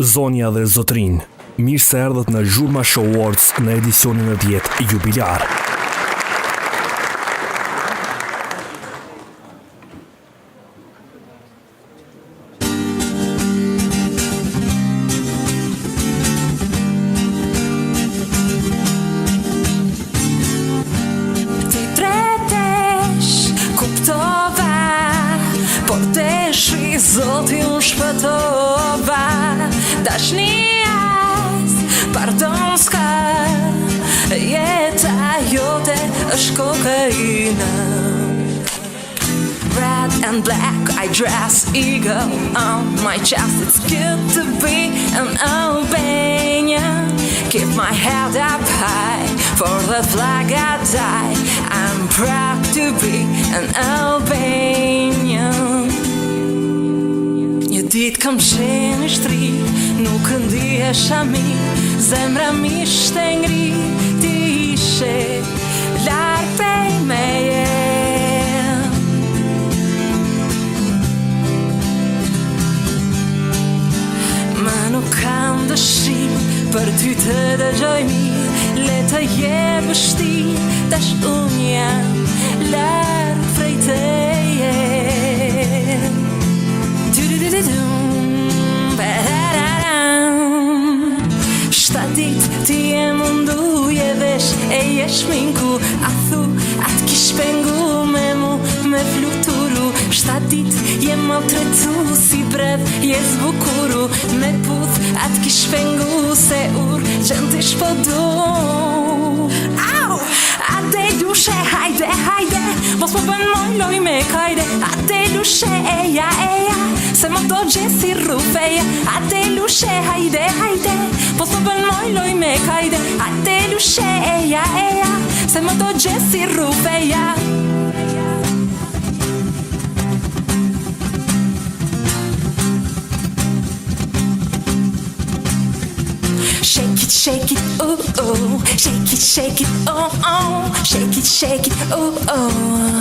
Zonja dhe zotërinj, mirë se erdhët në Zhurma Show Awards në edicionin e 10 jubilar. Ti tretesh, kuptova, por deshi zoti unë shpëtova Dashnia, pardon s'ka, jeta jote është kokaina Red and black, I dress eagle on my chest. It's good to be an Albanian. Keep my head up high for the flag I die. I'm proud to be an Albanian. Një ditë kam qenë i shtri, nuk ndihesha mirë, zemra m'ishte ngri, ti ishe larg prej meje. Më nuk kam dëshirë për ty të dëgjoj mirë, le të jetë vështirë, tash unë jam larg prej teje. Du-du-du-du-dum, ba-da-da-dam. Shtat dit ti e mundu je vesh e je shminku A thu a t'kish pengu me mu me fluturu Shtat dit je maltretu si bredh je zbukuru Me puth a t'kish pengu se urgjentisht po du Au! A delushe, hajde, hajde Mos po bën moj loj me kajde A delushe, eja, eja Se më do gjesi rrufeja A delushe, hajde, hajde Mos po bën moj loj me kajde A delushe, eja, eja Se më do gjesi rrufeja Shake it, shake it, ooh, ooh. Shake it, shake it, oh, oh. Shake it, shake it, ooh, oh.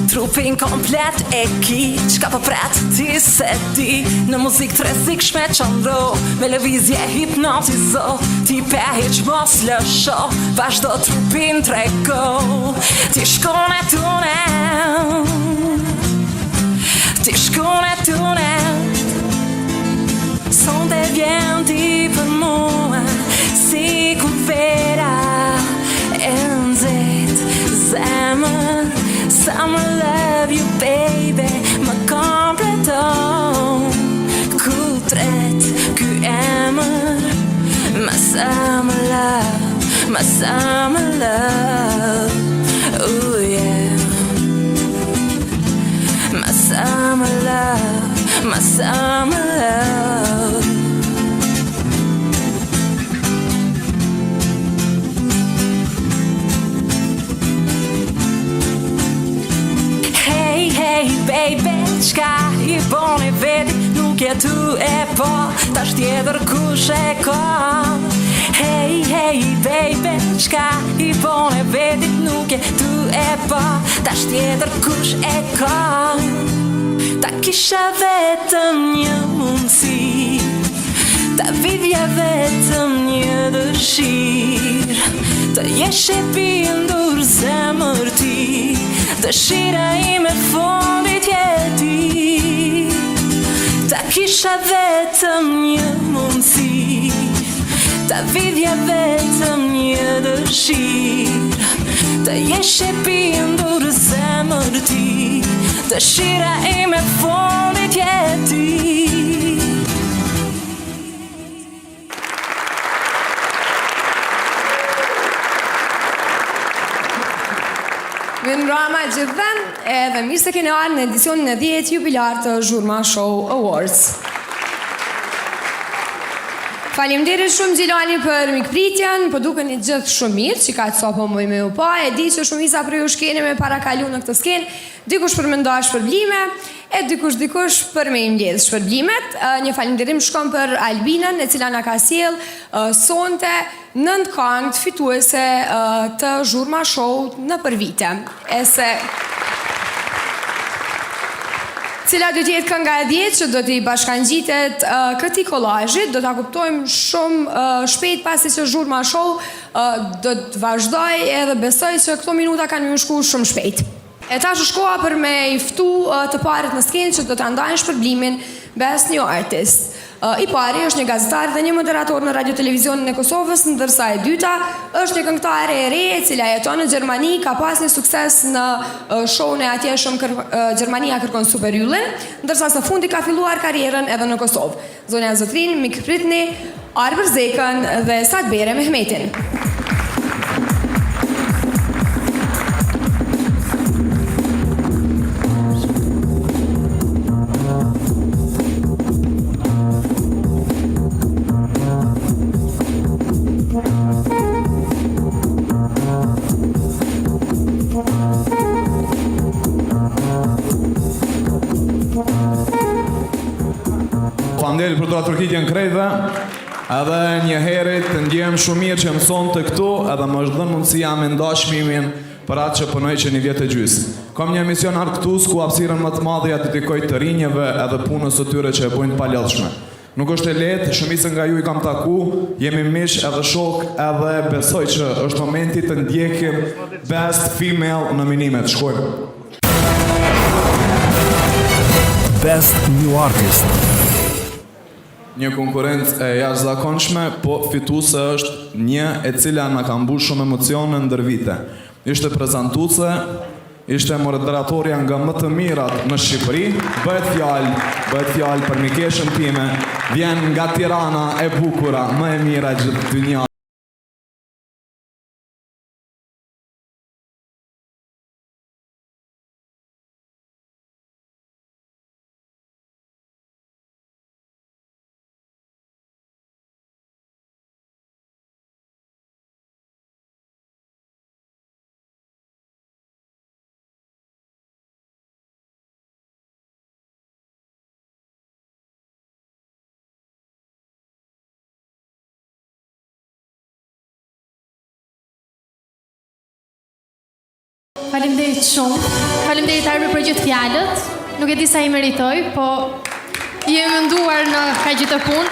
Trupin komplet e ki Qka po pret ti se di Në muzik të rrezikshme qëndro Me lëvizje hipnotizo Ti pe hiq mos lësho Vazhdo trupin trego Ti shkon e tunel Ti shkon e tunel Sonte vjen ti për mua Si kur vera e nxehtë zemër Summer love you baby Më kompleton Ku tret ky emër My summer love My summer love Ooh yeah My summer love My summer love Hey, hey, baby, qka i boni vetit Nuk je tu e po, tash tjetër kush e ka Hey, hey, baby, qka i boni vetit Nuk je tu e po, tash tjetër kush e ka Ta kisha vetëm një mundësi Ta vidhja vetëm një dëshirë Të jesh e bindur zemër ti Dëshira ime fundit je ti Ta kisha vetëm një mundësi Ta vidhja vetëm një dëshirë Të jesh e bindur zemër ti Dëshira ime fundit je ti Mirëmbrama gjithëve, edhe mirë se keni ardhur në edicionin e 10 jubilar të Zhurma Show Awards. Faleminderit shumë Gjilani për mikpritjen, po dukeni gjithë shumë mirë, që ka sa po muj me ju pa, e di që shumica prej jush keni me parakalu në këtë skenë, dikush për me nda shpërblime, e dikush dikush për me i mbledh shpërblimet. Një falënderim shkon për Albinën, e cila na ka sjell sonte nëntë kangët fituese të Zhurma Show nëpër vite. E se... Cila do të jetë kënga e dhjetë që do t'i bashkangjitet këtij kolazhi, do ta kuptojmë shumë shpejt pasi që Zhurma Show do të vazhdojë edhe besoj që këto minuta kanë me ju shku shumë shpejt. E tash është koha për me i ftu të parët në skenë që do ta ndajnë shpërblimin Best New Artist. I pari është një gazetar dhe një moderator në Radio Televizionin e Kosovës, ndërsa e dyta është një këngëtare e re e cila jeton në Gjermani, ka pas një sukses në show-n e atjeshëm Gjermania kërkon super yllin, ndërsa së fundi ka filluar karrierën edhe në Kosovë. Zonja e zotërinj, mikpritni Arbër Zekën dhe Sadbere Mehmetin. Faleminderit për duartrokitjen krejtve. Edhe një herit ndjehem shumë mirë që jam sonte këtu edhe më është dhënë mundësia me nda çmimin për atë që punoj që një vjet e gjysë. Kam një emision argëtues ku hapësirën më të madhe ja dedikoj të rinjëve edhe punës së tyre që e bojnë të palodhshme. Nuk është e lehtë, shumicën nga ju i kam taku, jemi miq edhe shokë edhe besoj që është momenti të ndjekim Best Female nominimet. Shkojmë. Best New Artist. Një konkurrencë e jashtëzakonshme, po fituese është një e cila na ka mbush shumë emocione ndër vite. Ishte prezantuese, ishte moderatorja nga më të mirat në Shqipëri, bëhet fjalë, bëhet fjalë për mikeshën time, vjen nga Tirana e bukura, më e mira e gjithë dynjasë. Faleminderit shumë. Faleminderit Arbër për gjithë fjalët. Nuk e di sa i meritoj, po jemi munduar në kaq gjithë punë.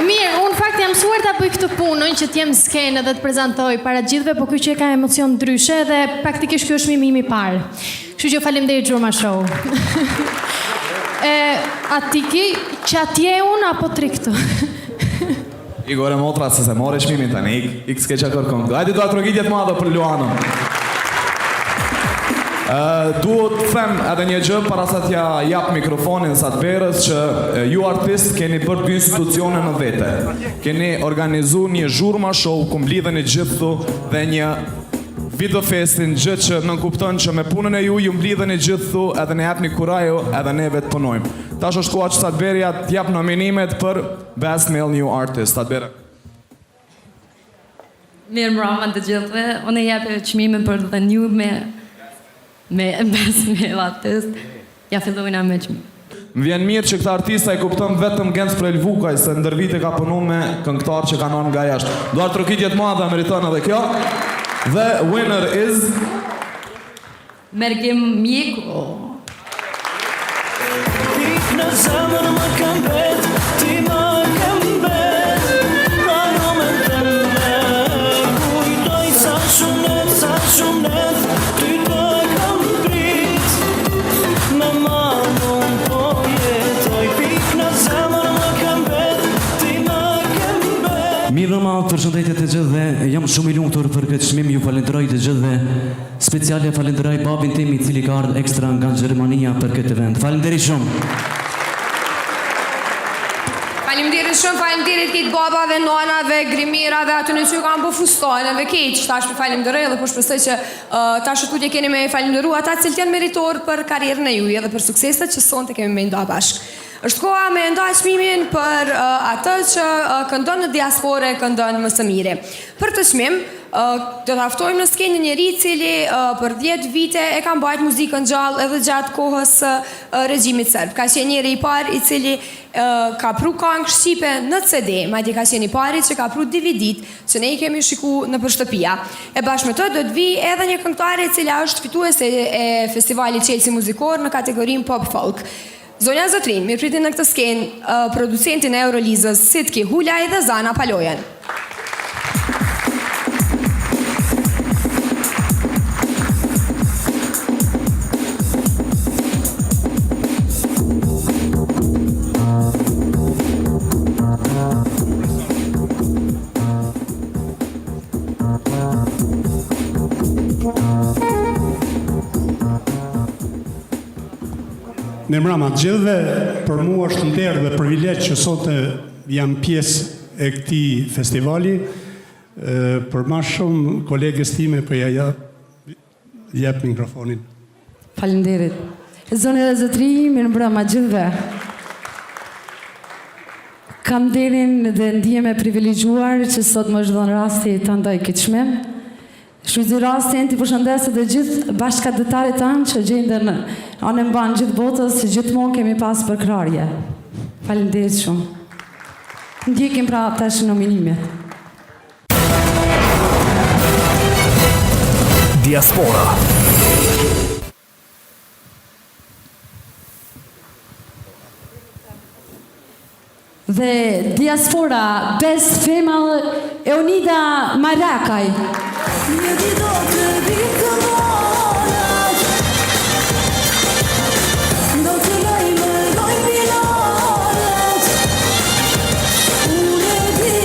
Mirë, unë në fakt jam mësuar ta bëj këtë punën që të jem në skenë dhe të prezantoj para të gjithëve, po ky që ka emocion ndryshe dhe praktikisht ky është çmimi im i parë. Kështu që faleminderit Zhurma Show. e a t'iki që atje unë apo t'rri këtu? Ik ore motra se s'e more çmimin tani, ik, ik s'ke çka kërkon këtu. Hajde duartrokitje të madhe për Luanën. Uh, duhet të them edhe një gjë para sa t'ja jap mikrofonin Sadberës që ju artist keni bërë dy institucione në vete. Keni organizu një zhurma show ku mblidheni gjithë dhe një video festin gjë që nënkupton që me punën e ju ju mblidheni gjithë edhe ne jepni kurajo edhe neve të punojmë. Tash është koha që Sadberja t'jap nominimet për Best Male New Artist, Sadbere. Mirë mbrëma të gjithëve. Unë e jap çmimin për The New me me Best Male Artist. Ja fillojna me çmim. Më vjen mirë që këta artista i kupton vetëm Genc Prelvukaj se ndër vite ka punu me këngëtar që kanë ardhur nga jashtë. Duartrokitje të madhe meriton edhe kjo. The winner is Mërgim Mjeku. Pik në zemër më ke mbet, ti më ke mbet Prano me tënde, kujtoj sa shumë net, sa shumë net Ty të kam prit, me malun po jetoj Pik në zemër më ke mbet, ti më ke mbet Mirëmbrëma, përshëndetje të gjithëve. Jam shumë i lumtur për këtë çmim, ju falenderoj të gjithëve. Speciale falenderoj babin tim i cili ka ardhur ekstra nga Gjermania për këtë event. Faleminderit shumë. Faleminderit shumë, faleminderit krejt babave, nanave, grimerave, aty në që kanë bo fustaneve, krejt që tash po falenderoj edhe po shpresoj që uh, tash e tutje keni me falenderu ata cilët janë meritor për karrierën e juaj edhe për sukseset që sonte kemi me nda bashkë. Është koha me nda çmimin për uh, atë që uh, këndon në diaspore, këndon më së miri. Për këtë çmim, uh, do ta ftojmë në skenë një njeri i cili uh, për 10 vite e ka mbajt muzikën gjallë edhe gjatë kohës së uh, regjimit serb. Ka qenë njeri i parë i cili uh, ka pru këngë shqipe në CD, madje ka qenë i pari që ka pru DVD-t që ne i kemi shiku nëpër shtëpia. E bashkë me të do të vijë edhe një këngëtare e cila është fituese e festivalit Çelësi Muzikor në kategorinë pop folk. Zonja zotërinj, mirëpritni në këtë skenë producentin e Eurolizës, Sitki Hulaj dhe Zana Palojen. Mirëmbrëma të gjithëve, për mua është nder dhe privilegj që sot jam pjesë e këtij festivali. Për ma shumë kolegës time po ja jap mikrofonin. Faleminderit. Zonja dhe zotërinj, mirëmbrëma gjithëve. Kam nderin dhe ndihem e privilegjuar që sot më është dhënë rasti të ndaj këtë çmim. Shfrytëzoj rastin t'i përshëndes edhe gjithë bashkatdhetarët tanë që gjenden anembanë gjithë botës që gjithmonë kemi pas përkrahje. Faleminderit shumë. Ndjekim pra tash nominimet. Diaspora. Dhe Diaspora Best Female Eonida Marakaj. Një ditë do të bim këmbanat Do të lajmërojnë bilalet Unë e di,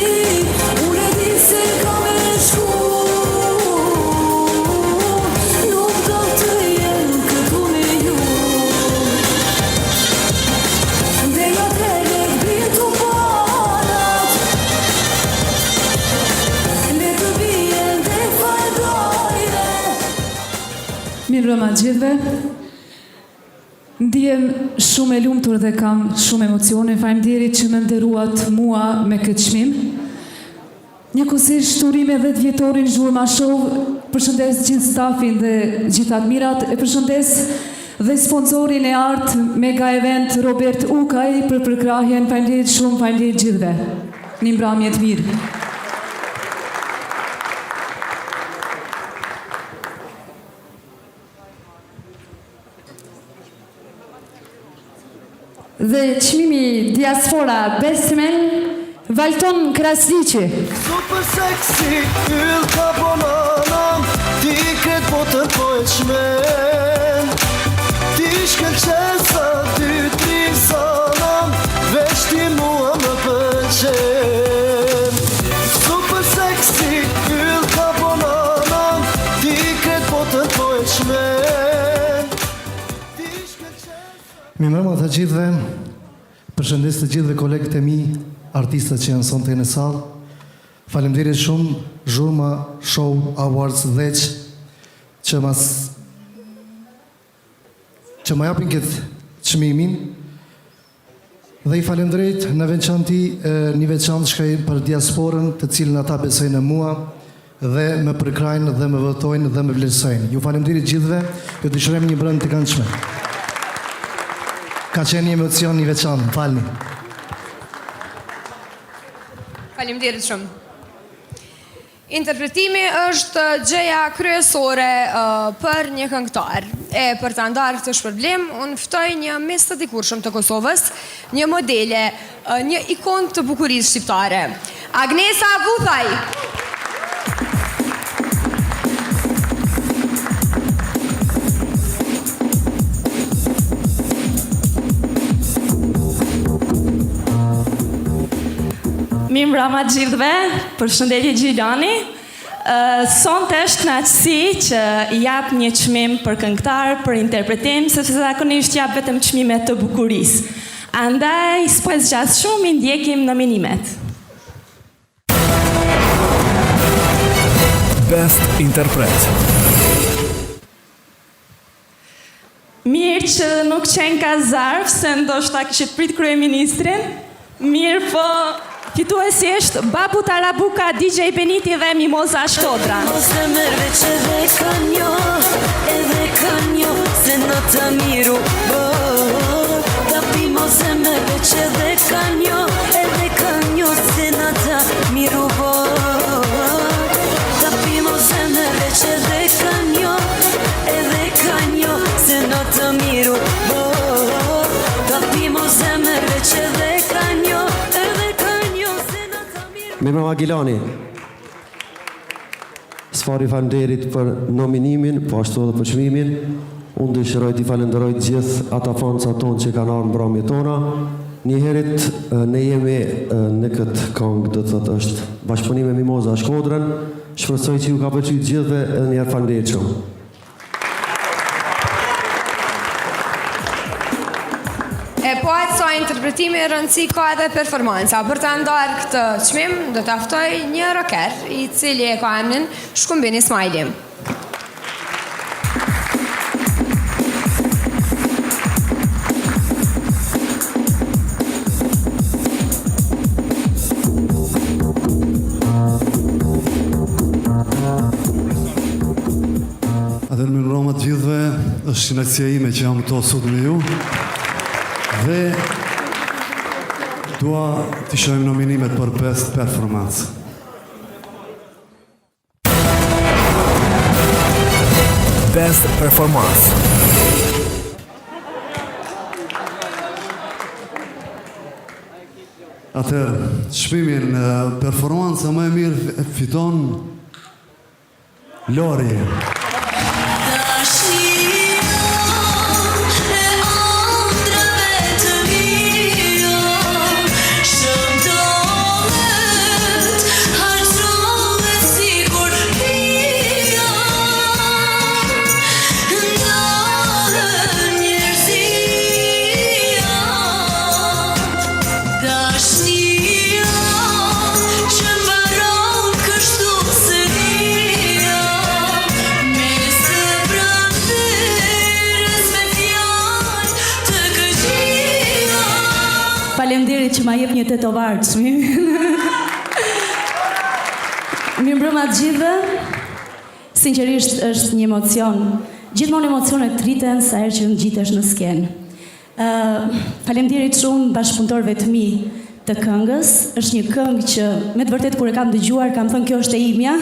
unë e di se kam me shku Nuk do të jem këtu me ju Dhe atëherë bin tupanat Le të bien dhe fardojve Mirëmbrëma të gjithëve. Ndihem shumë e lumtur dhe kam shumë emocione. Faleminderit që më nderuat mua me këtë çmim. Njëkohësisht urime 10 vjetorin Zhurma Show, përshëndes gjithë stafin dhe gjithë Admirat, e përshëndes dhe sponsorin e artë Mega Event Robert Ukaj për përkrahjen, faleminderit shumë, faleminderit gjithëve. Një mbrëmje të mirë. Dhe çmimi Diaspora Best Male, Valton Krasniqi. Super sexy, yllka bonana Ti krejt botën po e çmen Ti shkëlqen sa dy tri sana Veç ti mua më pëlqen Super sexy, yllka bonana Ti krejt botën po e çmen Mirëmbrëma të gjithëve, përshëndes të gjithëve kolegët e mi, artistët që janë sonte në sallë. Faleminderit shumë Zhurma Show Awards 10 që mas që më japin këtë çmimin. Dhe i falenderoj në veçanti një veçantë shkoj për diasporën të cilën ata besojnë në mua dhe më përkrahin dhe më votojnë dhe më vlerësojnë. Ju faleminderit gjithëve, ju dëshirojmë një mbrëmje të këndshme. Ka qenë një emocion i veçantë, më falni. Faleminderit shumë. Interpretimi është gjëja kryesore për një këngëtar. E për ta ndarë këtë shpërblim, unë ftoj një miss të dikurshëm të Kosovës, një modele, një ikonë të bukurisë shqiptare. Agnesa Vuthaj! Mirëmbrëma të gjithëve, përshëndetje Gjilani. Sonte është kënaqësi që jap një çmim për këngëtar, për interpretim, sepse zakonisht jap vetëm çmime të bukurisë. Andaj, s'po e zgjas shumë, i ndjekim nominimet. Best Interpret. Mirë që nuk qenka zarf, se ndoshta kishit prit kryeministrin. Mirëpo, fituesi është Babu Tarabuka, DJ Beniti dhe Mimoza Shkodra. Mos e merr veç edhe kanjo, edhe kanjo, se nata mirë u bo. Tapi mos e merr veç edhe kanjo, edhe kanjo, se nata mirë u bo. Tapi mos e merr veç edhe kanjo, edhe kanjo, se nata mirë u bo. Mirëmbrëma Gjilani. Së pari faleminderit për nominimin, po ashtu edhe për çmimin. Unë dëshiroj t'i falenderoj të gjithë ata fansa tonë që kanë ardhur në mbrëmje tona. Njëherit ne jemi në këtë këngë, do të thotë është bashkëpunim me Mimoza Shkodrën. Shpresoj që ju ka pëlqyer të gjithëve edhe një herë faleminderit shumë. E po aq sa interpretimi rëndësi ka edhe performanca. Për ta ndarë këtë çmim, do ta ftoj një rocker, i cili e ka emrin Shkumbin Ismajli. Atëherë mirëmbrëma të gjithëve, është kënaqësia ime që jam këtu sot me ju. Dhe dua t'i shohim nominimet për Best Performance. Best Performance. Atëherë, çmimin performanca më e mirë fiton Lori. Dashnia që mbaron kështu seria Mes të pranverës me fjalë të këqija Faleminderit që ma jep një tetovar çmimin. Mirëmbrëma të gjithëve. Sinqerisht është një emocion. Gjithmonë emocionet rriten sa herë që ngjitesh në skenë. Faleminderit shumë bashkëpunëtorëve të mi të këngës. Është një këngë që me të vërtetë kur e kam dëgjuar kam thënë kjo është e imja.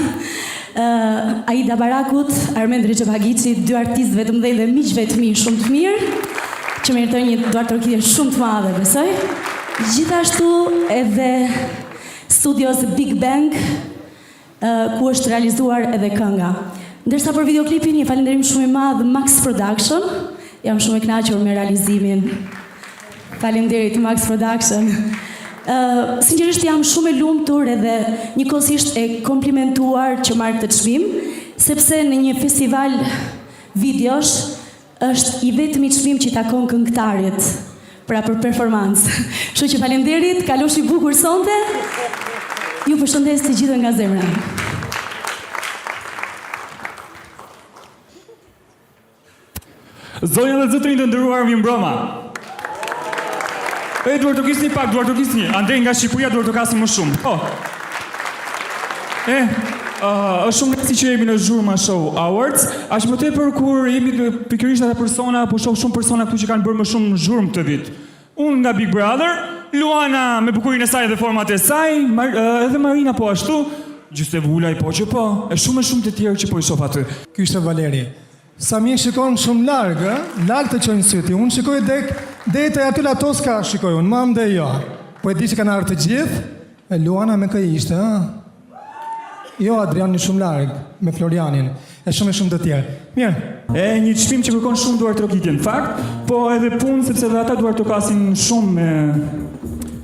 Aida Barakut, Armend Rexhepagiqit, dy artistëve të mëdhenj dhe miqve të mi shumë të mirë, që meritojnë një duartrokitje shumë të madhe, besoj. Gjithashtu edhe studios Big Bang, ku është realizuar edhe kënga. Ndërsa për videoklipin një falënderim shumë i madh Max Production, jam shumë e kënaqur me realizimin. Faleminderit Max Production. Uh, sinqerisht jam shumë e lumtur edhe njëkohësisht e komplimentuar që marr këtë çmim, sepse në një festival videosh Është i vetmi çmim që i takon këngëtarit, pra për performancë. Kështu që faleminderit, kalofshi bukur sonte. Ju përshëndes të gjithëve nga zemra. Zonja dhe zotërinj të nderuar, mirëmbrëma. E duartrokisni pak, duartrokisni. Andej nga Shqipëria duartrokasin më shumë. Po. E, uh, është shumë kënaqësi që jemi në Zhurma Show Awards, aq më tepër kur jemi pikërisht ata persona, po shoh shumë persona këtu që kanë bërë më shumë zhurmë këtë vit. Unë nga Big Brother, Luana me bukurinë e saj dhe format e saj, Mar uh, edhe Marina po ashtu, Gjyste Vulaj po që po, e shumë e shumë të tjerë që po i shoh aty. Ky ishte Valeri. Sa mirë shikon shumë larg, ë? Larg të çojnë sytë. Unë shikoj dek, deri te aty La Tosca shikoj unë, më andej jo. Po e di që kanë ardhur të gjithë? E Luana me kë ishte, ë? Jo, Adriani shumë larg, me Florianin, e shumë e shumë të tjerë. Mirë. E një çmim që kërkon shumë duartrokitje në fakt, po edhe punë sepse edhe ata duartrokasin shumë me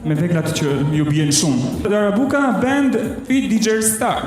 me veglat që ju bien shumë. Darabuka Band feat DJ Star.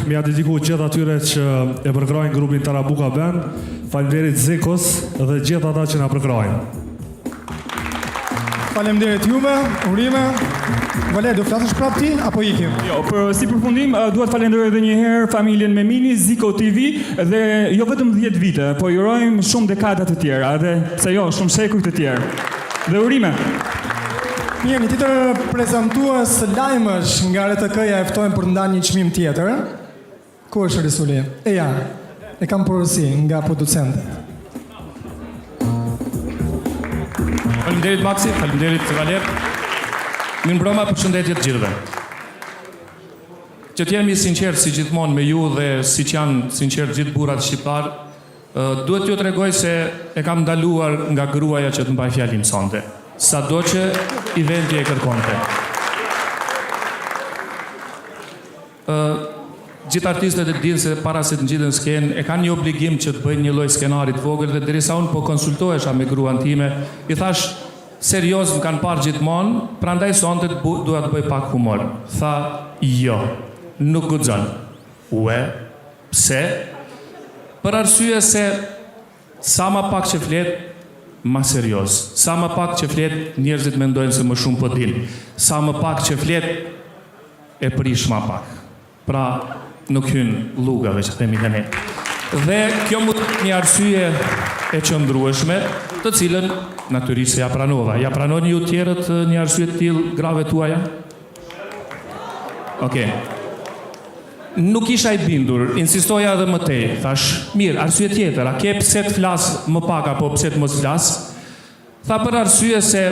Me ia dediku gjithë atyre që e përkrahin grupin Tarabuka Band, faleminderit Zikos dhe gjithë ata që na përkrahin. Faleminderit juve, urime. Valer, do flasësh prapë ti apo ikim? Jo, për si përfundim dua të falenderoj edhe një herë familjen Memini, Ziko TV dhe jo vetëm 10 vite, po i urojmë shumë dekada të tjera edhe pse jo, shumë shekuj të tjerë. Dhe urime. Mirë, një tjetër prezantues lajmësh nga RTK-ja e ftojmë për të ndarë një çmim tjetër. Ku është Resuli? Eja, e kam porosi nga producentët. Faleminderit Maxi, faleminderit Valer. Mirëmbrëma, përshëndetje të gjithëve. Që të jemi sinqertë si gjithmonë me ju dhe siç janë sinqertë gjithë burrat shqiptarë, duhet t'ju tregoj se e kam ndaluar nga gruaja që të mbaj fjalim sonte, sado që eventi e kërkonte. Ë, gjithë artistët e dinë se para se të ngjiten në skenë e kanë një obligim që të bëjnë një lloj skenari të vogël dhe derisa unë po konsultohesha me gruan time, i thashë, serioz më kanë parë gjithmonë, prandaj sonte dua të bëj pak humor. Tha, jo, nuk guxon. Ue, pse? Për arsye se sa ma pak që flet, ma serioz. Sa më pak që flet, njerëzit mendojnë se më shumë po din. Sa më pak që flet, e prish ma pak. Pra, nuk hyn llugave që themi dhe ne. Dhe kjo m'u duk një arsye e qëndrueshme, të cilën natyrisht se ja pranova. Ja pranoni ju tjerët një arsye të tillë grave tuaja? Okej. Nuk isha i bindur, insistoja edhe më tej. Thashë, mirë, arsye tjetër, a ke pse të flas më pak apo pse të mos flas? Tha për arsye se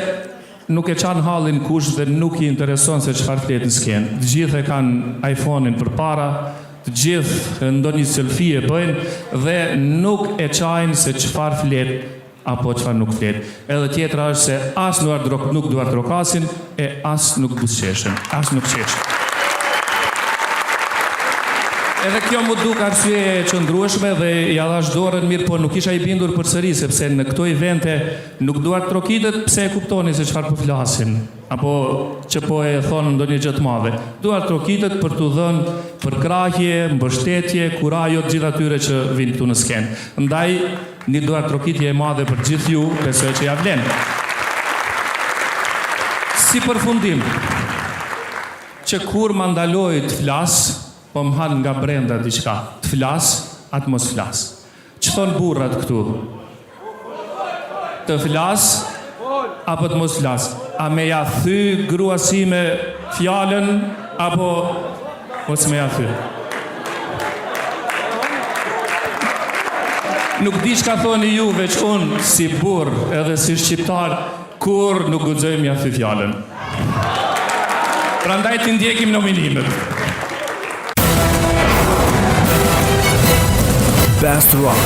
nuk e qan hallin kush dhe nuk i intereson se çfarë flet në skenë. Të gjithë e kanë iPhone-in përpara, të gjithë ndonjë selfie e bëjnë dhe nuk e qajnë se çfarë flet apo çfarë nuk flet. Edhe tjetra është se as nuk duartrokasin e as nuk buzëqeshin, as nuk qeshin. Edhe kjo m'u duk arsye e qëndrueshme dhe ia dhashë dorën mirëpo nuk isha i bindur përsëri sepse në këto evente nuk duartrokitet pse e kuptoni se çfarë po flasin apo që po e thonë ndonjë gjë të madhe. Duartrokitet për t'u dhënë përkrahje, mbështetje, kurajo të gjithë atyre që vijnë këtu në skenë. Ndaj një duartrokitje e madhe për gjithë ju, besoj që ia vlen. Si përfundim, që kur ma ndaloi të flas, Po më han nga brenda diçka, të flas a të mos flas. Ç'thonë burrat këtu? Të flas apo të mos flas? A me ja thy gruas sime fjalën apo mos me ja thy? Nuk di çka thoni ju, veç unë si burrë edhe si shqiptar Kurrë nuk guxoj me ja thy fjalën. Prandaj t'i ndjekim nominimet. Best Rock.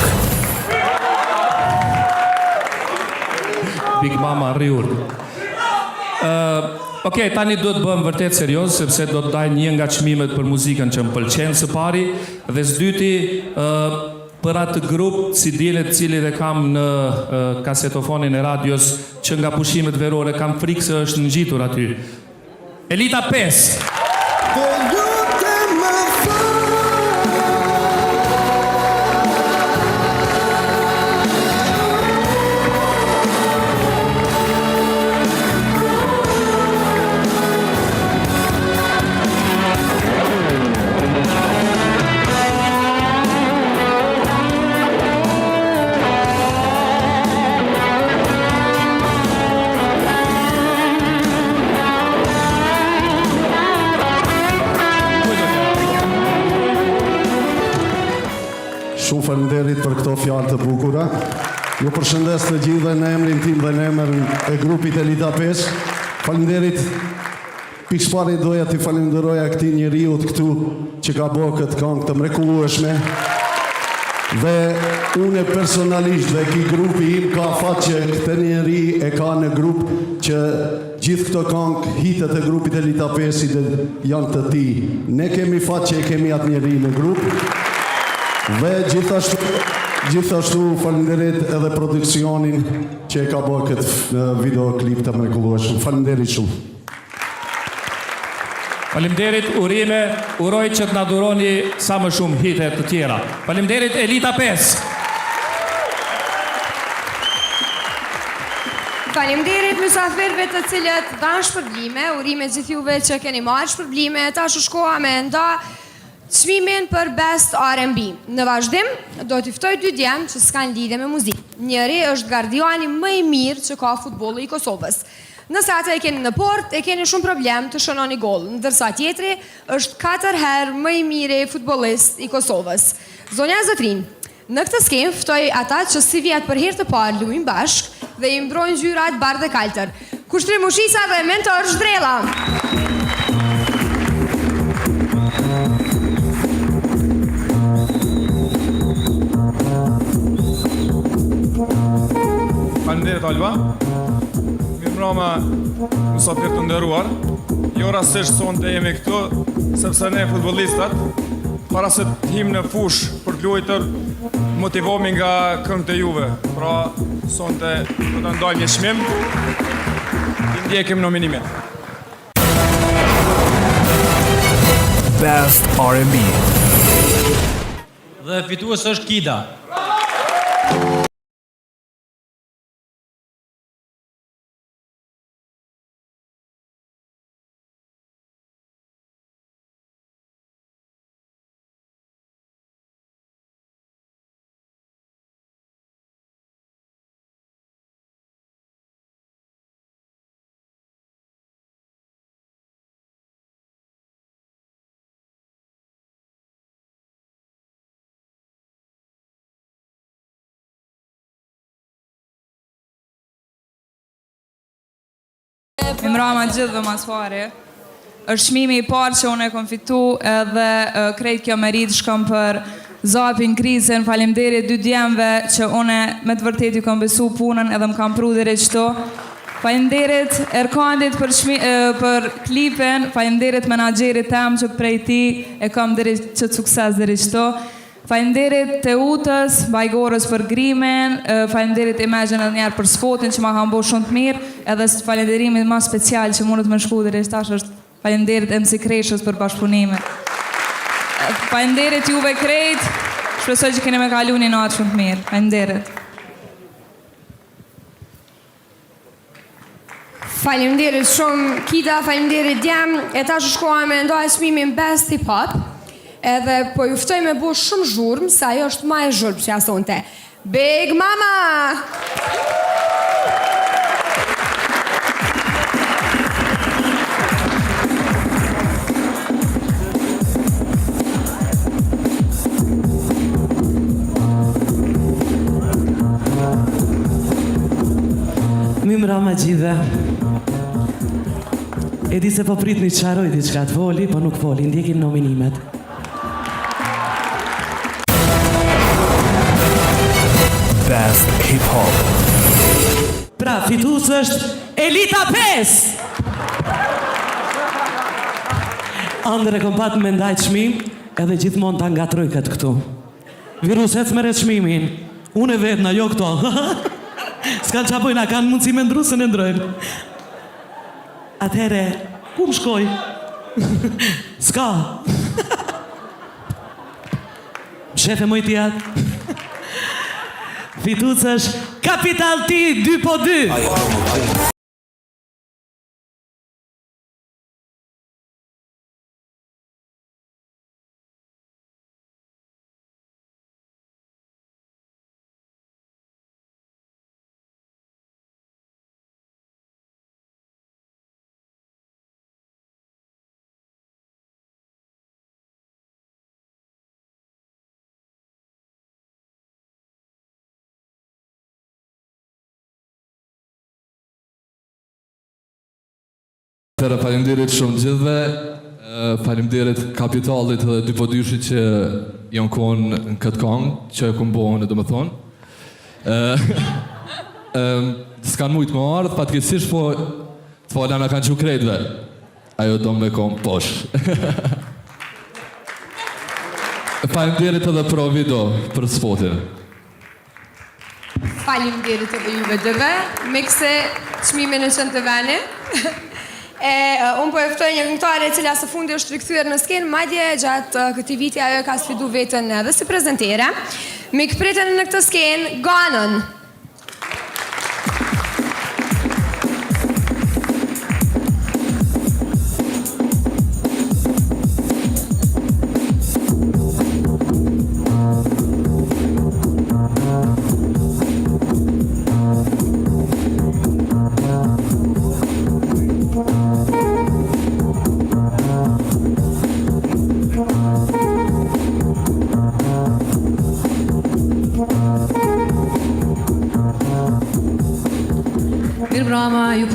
Big Mama rri urt. Uh, ok, tani duhet të bëhem vërtet serioz sepse do të ndaj një nga çmimet për muzikën që më pëlqen së pari dhe së dyti uh, Për atë grup, CD-në të cilin e kam në kasetofonin e radios që nga pushimet verore kam frikë se është ngjitur aty. Elita 5! Të lutem më fal. Shumë faleminderit për këto fjalë të bukura. Ju përshëndes të gjithëve në emrin tim dhe në emrin e grupit Elita 5. Faleminderit Pikësëpari doja t'i falënderoja këtij njeriut këtu që ka bo këtë kangë të mrekullueshme dhe une personalisht dhe ky grupi im ka fat që këtë njeri e ka në grup që gjithë këto kangë hitet e grupit Elita 5 janë të tij. Ne kemi fat që e kemi atë njeri në grup dhe gjithashtu gjithashtu faleminderit edhe produksionin që e ka bo këtë videoklip të mrekullueshëm. Faleminderit shumë. Faleminderit, urime, uroj që të na dhuroni sa më shumë hite të tjera. Faleminderit Elita 5. Faleminderit mysafirëve të cilët dhanë shpërblime, urime gjithë juve që keni marrë shpërblime, tash është koha me nda çmimin për Best R&B. Në vazhdim, do t'i ftoj dy djem që s'kanë lidhje me muzikë. Njëri është gardiani më i mirë që ka futbolli i Kosovës. Nëse atë e keni në portë, e keni shumë problem të shënoni gol, ndërsa tjetri është katër herë më i miri futbollist i Kosovës. Zonja e zotërinj, në këtë skenë ftoj ata që sivjet për herë të parë luajnë bashkë dhe i mbrojnë ngjyrat bardh e kaltër. Kushtrim Mushica dhe Mentor Zhdrella. Faleminderit Alba. Mirëmbrëma mysafirë të nderuar. Jo rastësisht sonte jemi këtu, sepse ne futbollistat para se të him në fushë për të luajtur, motivohemi nga këngët e juve. Pra, sonte do të ndajmë një çmim. I ndjekim nominimet. Best R&B. Dhe fitues është Kida. Mirëmbrama gjithëve ma s'pari. Është çmimi i parë që unë e kom fitu edhe krejt kjo meritë shkon për Zapin, Krisin, faleminderit dy djemve që une me të vërtetë ju kom besu punën edhe më kanë pru deri qëtu. Faleminderit Erkandit për çmi, për klipin, faleminderit menaxherit tem që prej tij e kam deri qët sukses deri qëtu. Faleminderit Teutës, Bajgorës për grimin, faleminderit Imagine edhe njëherë për spotin që ma kanë bo shumë të mirë, edhe falenderimi ma special që mundet me shku deri tash është faleminderit MC Kreshës për bashkëpunimin. Faleminderit juve krejt, shpresoj që keni me kalu një natë shumë të mirë. Faleminderit. Faleminderit shumë Kida, faleminderit djem. E tash është koha me nda çmimin Best Hip Hop. Edhe po ju ftoj me bo shumë zhurmë, se ajo është ma e zhurmshmja sonte. Big Mama! Mirëmbrama gjithëve. E di se po pritni të harroj diçka të foli, po nuk foli, ndjekim nominimet. Best Hip Hop. Pra, fitues është Elita 5! Andër e kom pat me ndaj çmim, edhe gjithmonë ta ngatroj këtë këtu. Virus ec merre çmimin. Unë e vetna, jo këto. S'kan ça bojnë, a kanë mundësi me ndru se ne ndrojnë. Atëhere, ku më shkoj? S'ka. Shefe moj ti atë. Fitues është Capital T 2 po 2. Atëherë faleminderit shumë gjithëve, faleminderit Kapitalit dhe dy po dyshit që janë konë në këtë kangë, që e kom bo unë, domethonë. S'kanë mujtë me ardhë, fatkeqësisht, po të fala na kanë çu krejtve. Ajo do me konë posh. Faleminderit edhe Pro Video për spotin. Faleminderit edhe juve dyve, mikse çmimin e qënë të veni. E, unë po e ftoj një këngëtare e cila së fundi është rikthyer në skenë, madje gjatë këtij viti ajo e ka sfidu veten edhe si prezentere. Mikpriteni në këtë skenë, Ganën!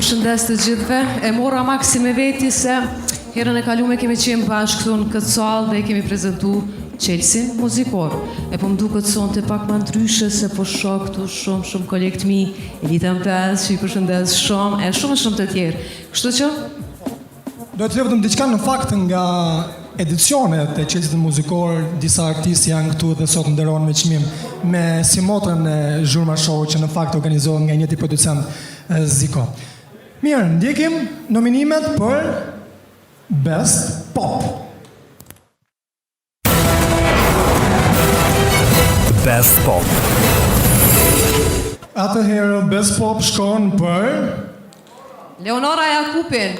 përshëndes të gjithëve. E mora Maxi me veti se herën e kalume kemi qenë bashkë këtu në këtë sallë dhe e kemi prezentu Çelësin muzikor. E po më duket sonte pak ma ndryshe se po shoh këtu shumë shumë kolegë të mi, Elita M5 që i përshëndes shumë e shumë e shumë të tjerë. Kështu që Do të them vetëm diçka në fakt nga edicionet e Çelësit Muzikor, disa artistë janë këtu dhe sot nderohen me çmim me simotrën e Zhurma Show që në fakt organizohet nga i njëjti producent Ziko. Mirë, ndjekim nominimet për Best Pop. Best Pop. Atëherë Best Pop shkon për Leonora Jakupin.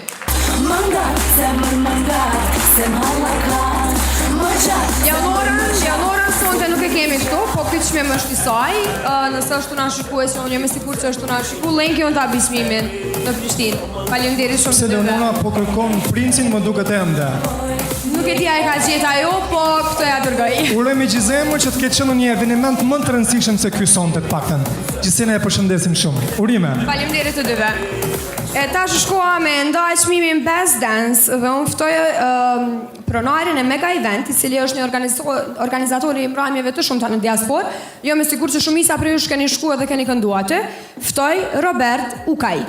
Leonora, Leonora sonte nuk e kemi këtu, po ky çmim është i saj. Ë, nëse është tu na shikuar, se unë jam e sigurt që është tu na shiku, Lenki unë ta bi çmimin në Prishtinë. Faleminderit shumë Pse të dyve. Leonora po kërkon princin më duket ende. Nuk e di a e ka gjetë ajo, po këtë ja dërgoj. Uroj me gjithë zemër që të ketë qenë në një eveniment më të rëndësishëm se ky sonte të paktën. Gjithsesi ne e përshëndesim shumë. Urime. Faleminderit të dyve. E tash është koha me nda çmimin Best Dance dhe unë ftoj ë, pronarin e Mega Event, i cili është një organizator i mbrëmjeve të shumta në diasporë. Jam e sigurt që shumica prej jush keni shku edhe keni këndu aty. Ftoj Robert Ukaj.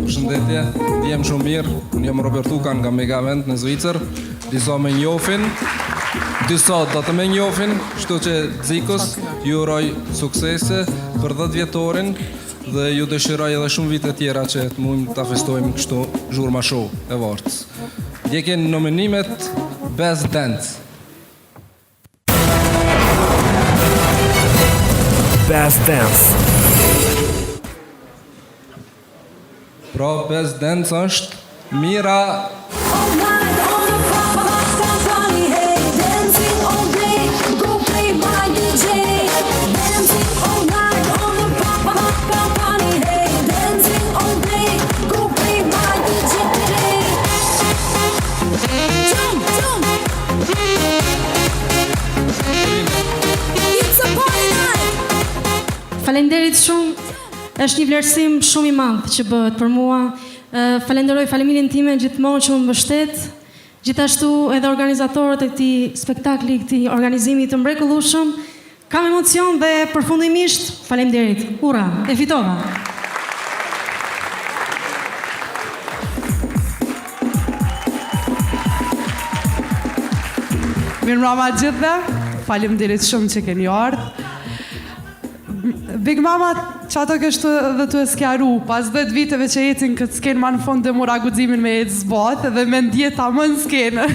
Përshëndetje, ndihem shumë mirë. Unë jam Robert Uka nga Mega Event në Zvicër. Disa më njofin, disa do të më njofin, kështu që Zikos ju uroj suksese për 10 vjetorin dhe ju dëshiroj edhe shumë vite tjera që të mund ta festojmë kështu Zhurma Show Awards. Ndjekin nominimet Best Dance. Best Dance. Pra Best Dance është Mira Faleminderit shumë. Është një vlerësim shumë i madh që bëhet për mua. Falenderoj familjen time gjithmonë që më mbështet. Gjithashtu edhe organizatorët e këtij spektakli, këtij organizimi të mrekullueshëm. Kam emocion dhe përfundimisht faleminderit. Ura, e fitova. Mirëmbrama gjithëve, faleminderit shumë që keni ardhë. Big Mama, qato kështu dhe tu e sqaru, pas 10 viteve që eci n'këtë skenë, ma në fund e mora guximin me ecë zbath dhe me ndje tamam skenën.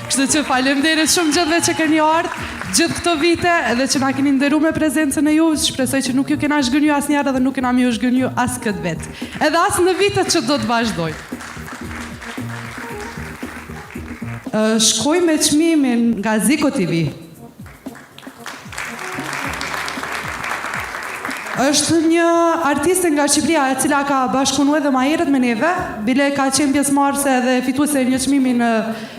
Kështu që faleminderit shumë gjithëve që keni ardhë, gjithë këto vite edhe që na keni nderu me prezencën e ju, shpresoj që nuk ju kena zhgënjy asnjëherë edhe nuk kena me ju zhgënjy as këtë vit. Edhe as në vitet që do të vazhdojnë. Shkoj me çmimin nga Ziko TV. Është një artiste nga Shqipëria e cila ka bashkëpunu edhe ma herët me neve, bile ka qenë pjesëmarrëse edhe fituese e një çmimi në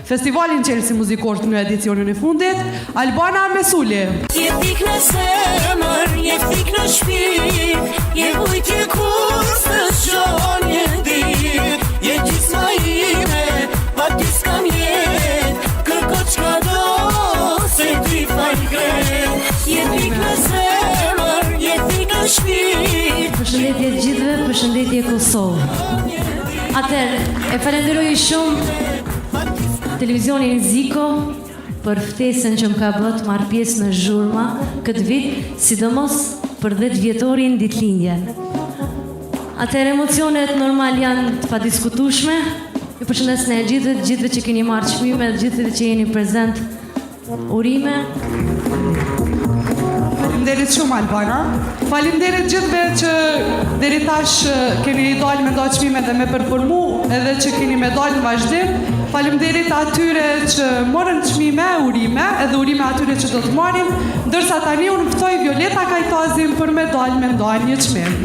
festivalin Çelësi Muzikor në edicionin e fundit, Albana Mesuli. Je thikë në zemër, je thikë në shpirt, je vujtje kur s'të shoh një ditë, je gjysma ime, pa ty s'kam jetë, kërko çka do, se ty fal krejt, je thikë në zemër, je thikë në shpirt. Përshëndetje të gjithëve, përshëndetje Kosovë. Atëherë, e falenderoj shumë televizionin Ziko për ftesën që më ka bë të marr pjesë në Zhurma këtë vit, sidomos për 10 vjetorin ditëlindjen. Atëherë emocionet normal janë të padiskutueshme. Ju përshëndes të gjithëve, të gjithëve që keni marrë çmime, të gjithëve që jeni prezent. Urime. Faleminderit shumë Albana. Faleminderit gjithëve që deri tash keni dalë me nda çmime dhe me performu, edhe që keni me dalë në vazhdim. Faleminderit atyre që morën çmime, urime, edhe urime atyre që do të marrin, ndërsa tani unë ftoj Violeta Kajtazin për me dalë me nda një çmim.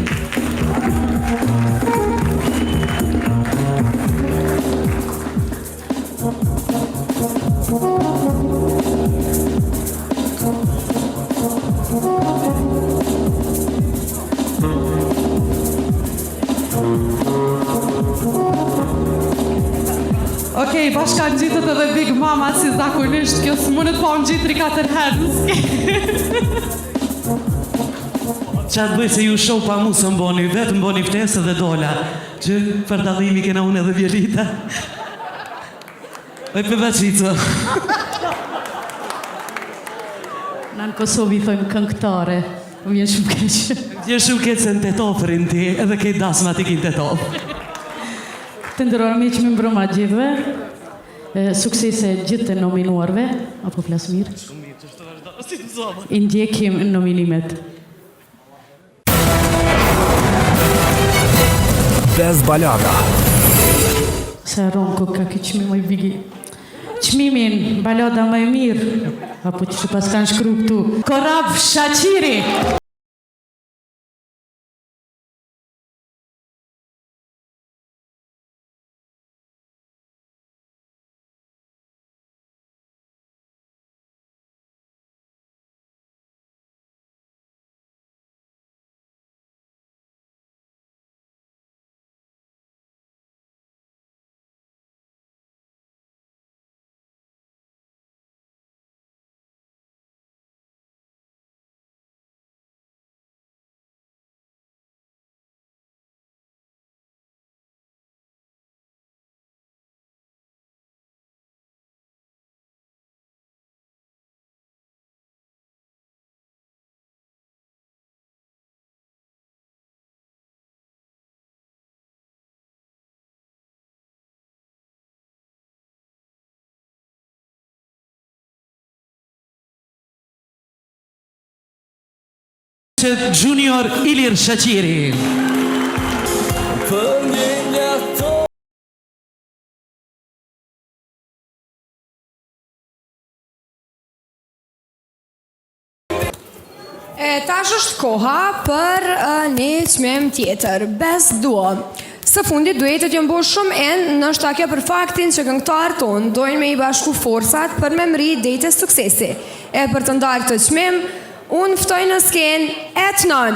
Okej, bashka ngjitet edhe Big Mama si zakonisht, kjo s'mundet pa u ngjit 3-4 herë në skenë. Qa të bëj se ju show pa mu s'më boni, vetë më boni ftesë dhe dola. Që për dallimi kena unë edhe Vjolita. Oj për baqico. Na në Kosovë i thojmë këngëtare. Më vjen shumë keq. Më vjen shumë keq se në Tetovë rrin ti, edhe kejt dasmat i ki n'Tetovë. Të nderuar miq, mirëmbrëma gjithëve. Suksese gjithë të nominuarve, apo flas mirë? Shumë mirë, që shtë vazhdo, si të zova. I ndjekim nominimet. Best Balada. Se harron ku ka ky çmim moj Bigi. Çmimin balada më e mirë apo që pas kanë shkru këtu. Korab Shaqiri. Junior Ilir Shaqiri. Për një njato E tash është koha për uh, një çmim tjetër, Best Duo. Së fundi duetet janë bo shumë in, ndoshta kjo për faktin që këngëtarët tonë dojnë me i bashku forcat për me mri deri te suksesi. E për të ndarë këtë çmim, unë ftoj në skenë Etnon.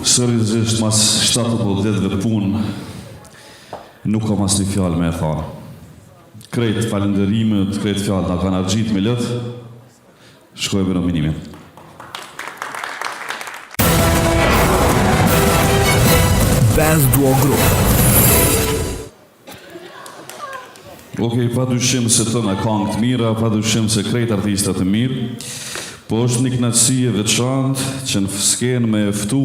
Seriozisht mas 17 vjetëve punë nuk kam asnjë fjalë me e thanë. Krejt falënderimet, krejt fjalët na kanë argjit millet. Shkojmë me nominimin. Best Duo Group. Ok, pa dyshim se të na kangë të mira, pa dyshim se krejt artistat të mirë, po është një knaqësi e veçantë që në skenë me e ftu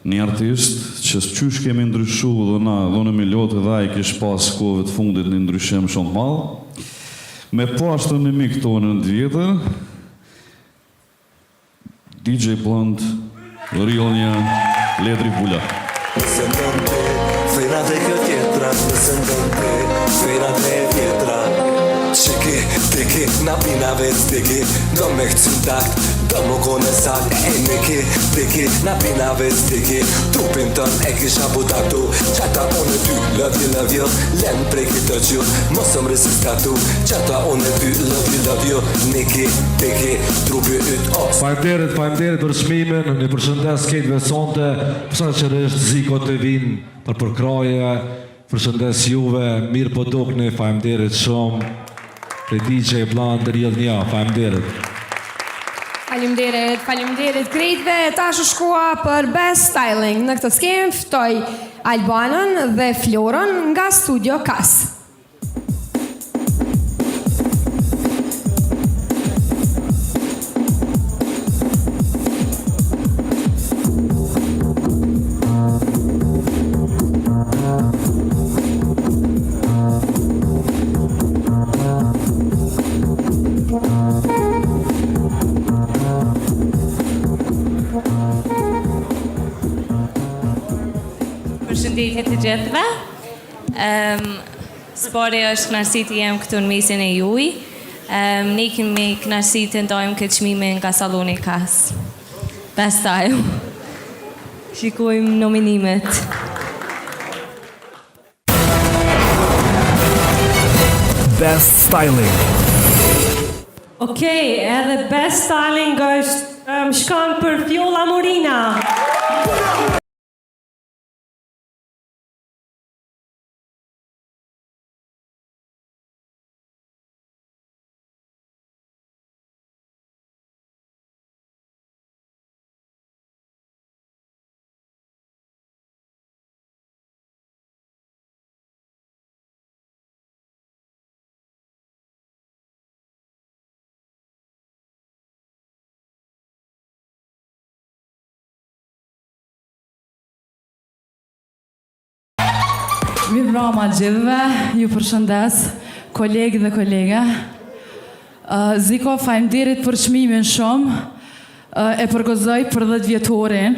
një artist që qysh kemi ndryshu dhe na, dhe në Milot edhe ai kish pas kohëve të fundit një ndryshim shumë të madh, me po ashtu një mik tonën të vjetër, DJ Blunt, Real një Ledri Bula. Nëse ndon ti, thejna dhe kjo tjetra Nëse ndon ti, thejna dhe vjetra Qiki, tiki, na pina veç diki Do me këqyn takt, do më kone sakt E niki, tiki, na pina veç diki Trupin tën e kisha bu tatu Qata unë e ty, love you, love you Len preki të qju, mos më rësis tatu Qata unë e ty, love you, love you Niki, tiki, trupi yt os Faleminderit, faleminderit për çmimin, ju përshëndes krejtve sonte, posaçërisht Ziko TV-n për përkrahje, përshëndes juve, mirë po dukni, faleminderit shumë, prej DJ Blunt Real Nja, faleminderit. Faleminderit, faleminderit krejtve. Tash është koha për Best Styling. Në këtë skenë ftoj Albanën dhe Florën nga Studio Kas. gjithëve. Um, S'pari është kënaqësi të jem këtu në mesin e juj. Um, ne kemi kënaqësi të ndajmë këtë çmimin nga salloni Kas. Best Style. Shikojmë nominimet. Best Styling. Okej, edhe Best Styling është um, shkon për Fjolla Morina. Mirëmbrama gjithëve, ju përshëndes, kolegë dhe kolege. Ziko, faleminderit për çmimin shumë. E përgëzoj për 10 vjetorin,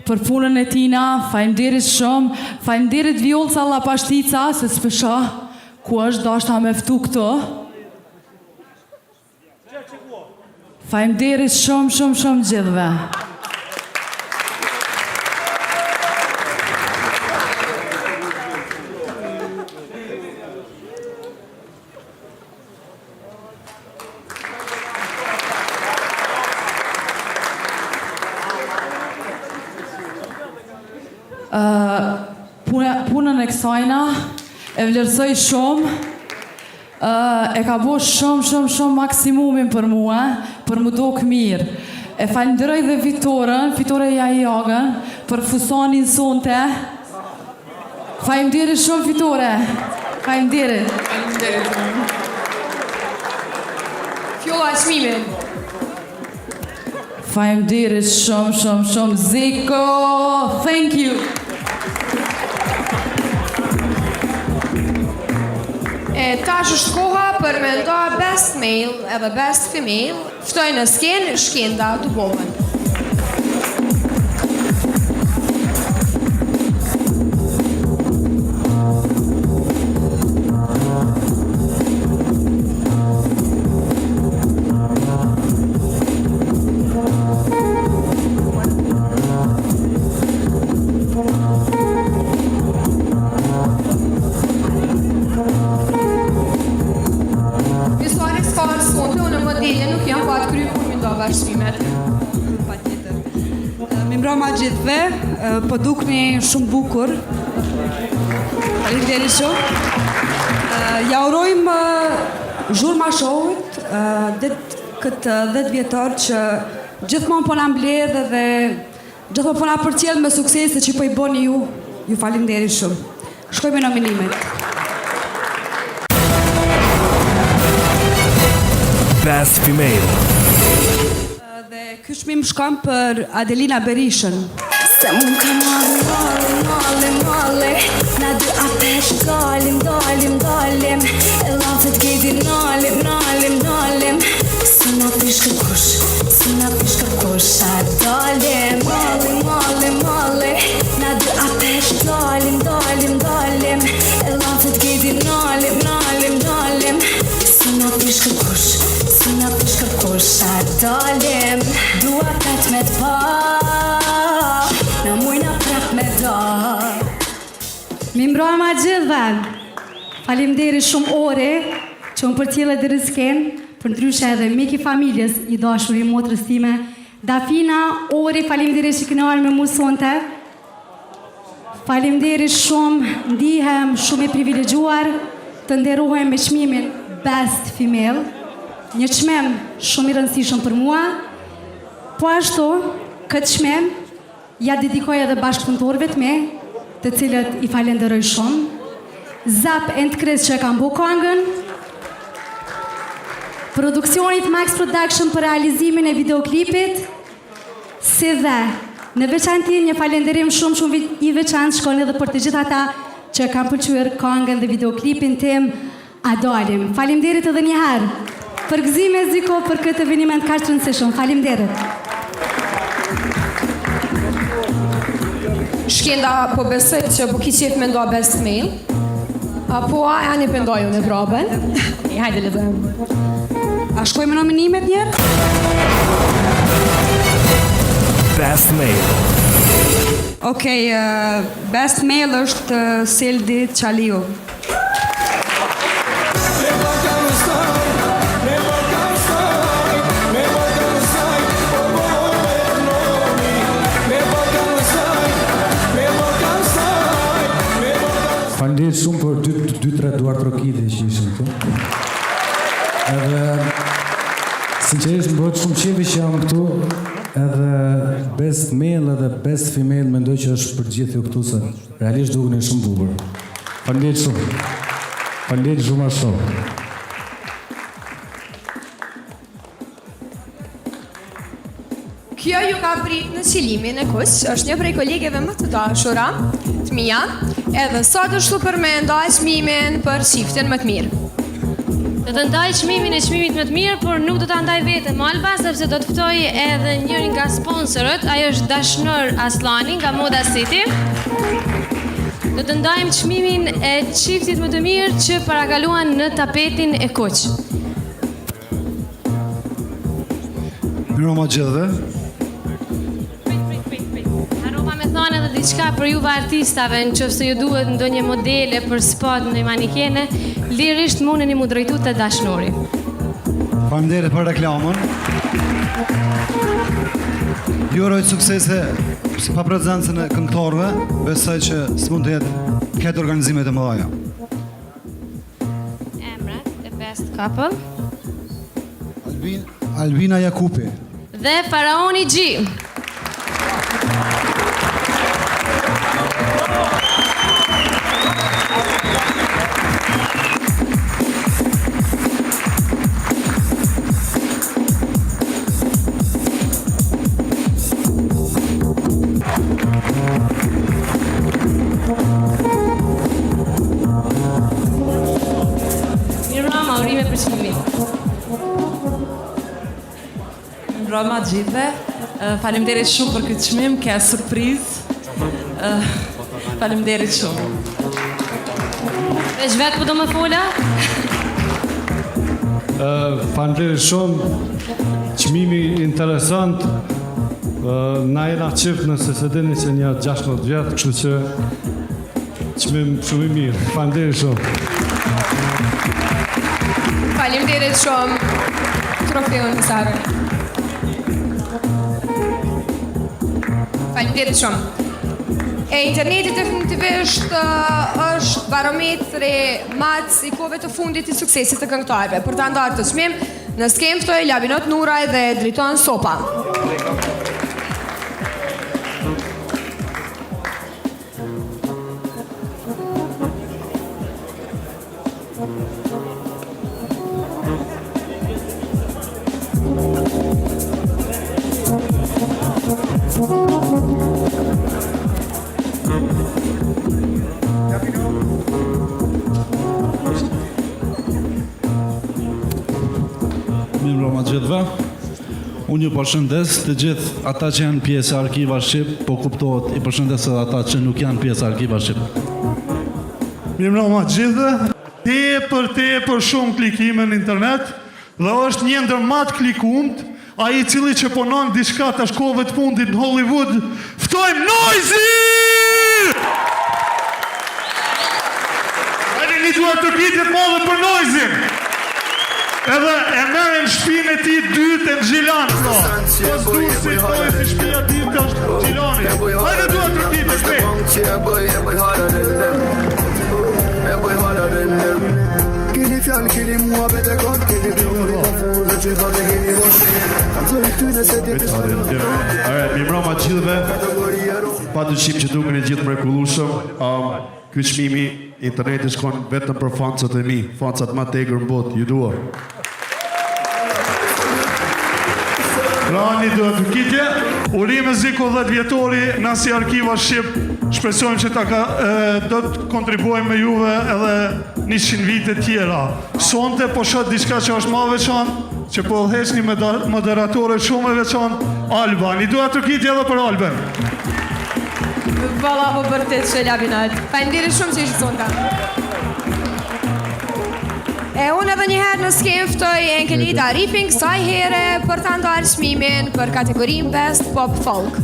për punën e tina, faleminderit shumë. Faleminderit Vjollca Llapashtica, se s'pe shoh ku është dashta me ftu këtu. Faleminderit shumë shumë shumë gjithëve. Puna, punën e kësajna e vlerësoj shumë. E ka bo shumë, shumë, shumë maksimumin për mua, për mu dok mirë. E falënderoj dhe Fitoren, Fitore Jahjagën, për fustanin sonte. Faleminderit shumë Fitore. Faleminderit. Faleminderit. Fjolla çmimin. Faleminderit shumë shumë shumë Ziko. Thank you. E tash është koha për me nda best male edhe best female. Ftoj në skenë Shkenda Dubovën. Visari s'ka ardhë sonte, unë modele nuk jam pa të kry punë mi nda bash çmimet. Patjetër. Mirëmbrëma gjithëve, po dukni shumë bukur. Faleminderit shumë. Ja urojmë Zhurma Show-it këtë 10 vjetor që gjithmonë po na mbledh dhe gjithmonë po na përcjell me suksese që po i bëni ju. Ju faleminderit shumë. Shkojmë me nominimet. Best Female. Dhe ky çmim shkon për Adelina Berishën. Se mu ka malli, malli, malli, malli Na dy apet dalim, dalim, dalim E lafet kejti nalim, nalim, nalim S'na prish kërkush, s'na prish kërkush A dalim Malli, malli, malli Na dy apet dalim, dalim, dalim E lafet kejti nalim, nalim, nalim S'na prish kërkush, s'na prish kërkush A dalim Dua pet me t'pa Na mujna prap me da Mirëmbrëma gjithëve. Faleminderit shumë Ori që më përcjelle deri në skenë, përndryshe edhe mik i familjes, i dashuri i motrës time. Dafina, Ori, faleminderit që keni ardhur me mu sonte. Faleminderit shumë, ndihem shumë e privilegjuar të nderohem me çmimin Best Female, një çmim shumë i rëndësishëm për mua. Po ashtu, këtë çmim ja dedikoj edhe bashkëpunëtorëve të mi, të cilët i falenderoj shumë. Zap and Chris që e kanë bo kangën, produksionit Max Production për realizimin e videoklipit, Si dhe, në veçanti një falenderim shumë shumë i veçantë shkon edhe për të gjithë ata që kanë pëlqyer kangën dhe videoklipin tim A dalim. Faleminderit edhe një herë. Përgëzime Ziko për këtë eveniment kaq të rëndësishëm. Faleminderit. Shkenda po besoj që po ki qef me nda best male. Apo a ja një pendoj unë e prapën. E, hajde le të. A shkojmë me nominimet njerë? Best male. Okej, uh, best male është uh, Seldi Qaliu. Faleminderit shumë për 2 2 3 duartrokitje që ishin këtu. Edhe sinqerisht më bëhet shumë qefi që jam këtu. Edhe best male edhe best female mendoj që është për gjithë ju këtu se realisht dukeni shumë bukur. Faleminderit shumë. Faleminderit Zhurma Show. Kjo ju ka prit në qilimin e kuq, është një prej kolegeve më të dashura të mia, edhe sot është për me nda çmimin për çiftin më të mirë. Do të ndaj çmimin e çmimit më të mirë, por nuk do ta ndaj vetëm Alba, sepse do të ftoj edhe njërin nga sponsorët, ai është Dashnor Asllani nga Moda City. Do të ndajmë çmimin e çiftit më të mirë që parakaluan në tapetin e kuq. Mirëmbrëma gjithëve. Harrova me thonë edhe diçka për juve artistave, në qoftë se ju duhet ndonjë modele për spot, ndonjë manikene, lirisht mundeni mu drejtu te Dashnori. Faleminderit për reklamën. Ju uroj suksese pa prezencën e këngëtarëve, besoj që s'mund të jetë këtë organizimet e mëdha. Emrat e best couple. Albin, Albina Jakupi. Dhe Faraoni G. Mirëmbrëma, urime për çmimin. Mirëmbrëma gjithëve. Faleminderit shumë për këtë çmim, ke surprizë. Faleminderit shumë. Veç vetë po do më fola? Faleminderit shumë. Çmimi interesant. Na jena çift nëse s'e dini që një 16 vjet, kështu që çmim shumë i mirë. Faleminderit shumë. Faleminderit shumë. Trofeun Sara. Faleminderit shumë. E interneti definitivisht është barometri matës i kohëve të fundit i suksesit të këngëtarëve. Për ta ndarë këtë çmim, në skenë ftoj Labinot Nuraj dhe Driton Sopa. Mirëmbrëma gjithëve. Unë ju përshëndes të gjithë ata që janë pjesë e Arkiva Shqip, po kuptohet i përshëndes edhe ata që nuk janë pjesë e Arkiva Shqip. Mirëmbrëma gjithëve. Tepër, tepër shumë klikime në internet dhe është një ndër ma të klikumt, ai i cili që punon diçka tash kohëve të fundit në Hollywood, ftojmë Noizy! Hajde një duartrokitje të madhe për Noizyn! Edhe e merr në shpinë e tij dytë në Gjilan, pra. Pas Durrësit, Noizy shpia e dytë është Gjilani. Hajde duartrokitje, shpejt! Keni fjalë, keni mua vetë kot, keni bjuri pa fund dhe që thotë keni bosh. Kam zëri ty nëse ti të Alright, mirëmbrëma gjithëve. Pa dyshim që dukeni gjithë mrekullueshëm. Um, ky çmimi interneti shkon vetëm për fansat e mi, fansat më të egër në botë, ju dua. Pra një duartrokitje, urime Ziko 10 vjetori, na si Arkiva Shqip, shpresojmë që ta ka, e, do të kontribuojmë me juve edhe 100 vite tjera. Sonte po shoh diçka që është ma veçantë, që po udhëheq një moderatore shumë e veçantë, Alba. Një duartrokitje edhe për Albën. Valla po vërtet që labinat. Faleminderit shumë që ishit sonte. E unë edhe njëherë në skenë ftoj Enkelida Arifin kësaj here për ta ndarë çmimin për kategorinë Best Pop Folk.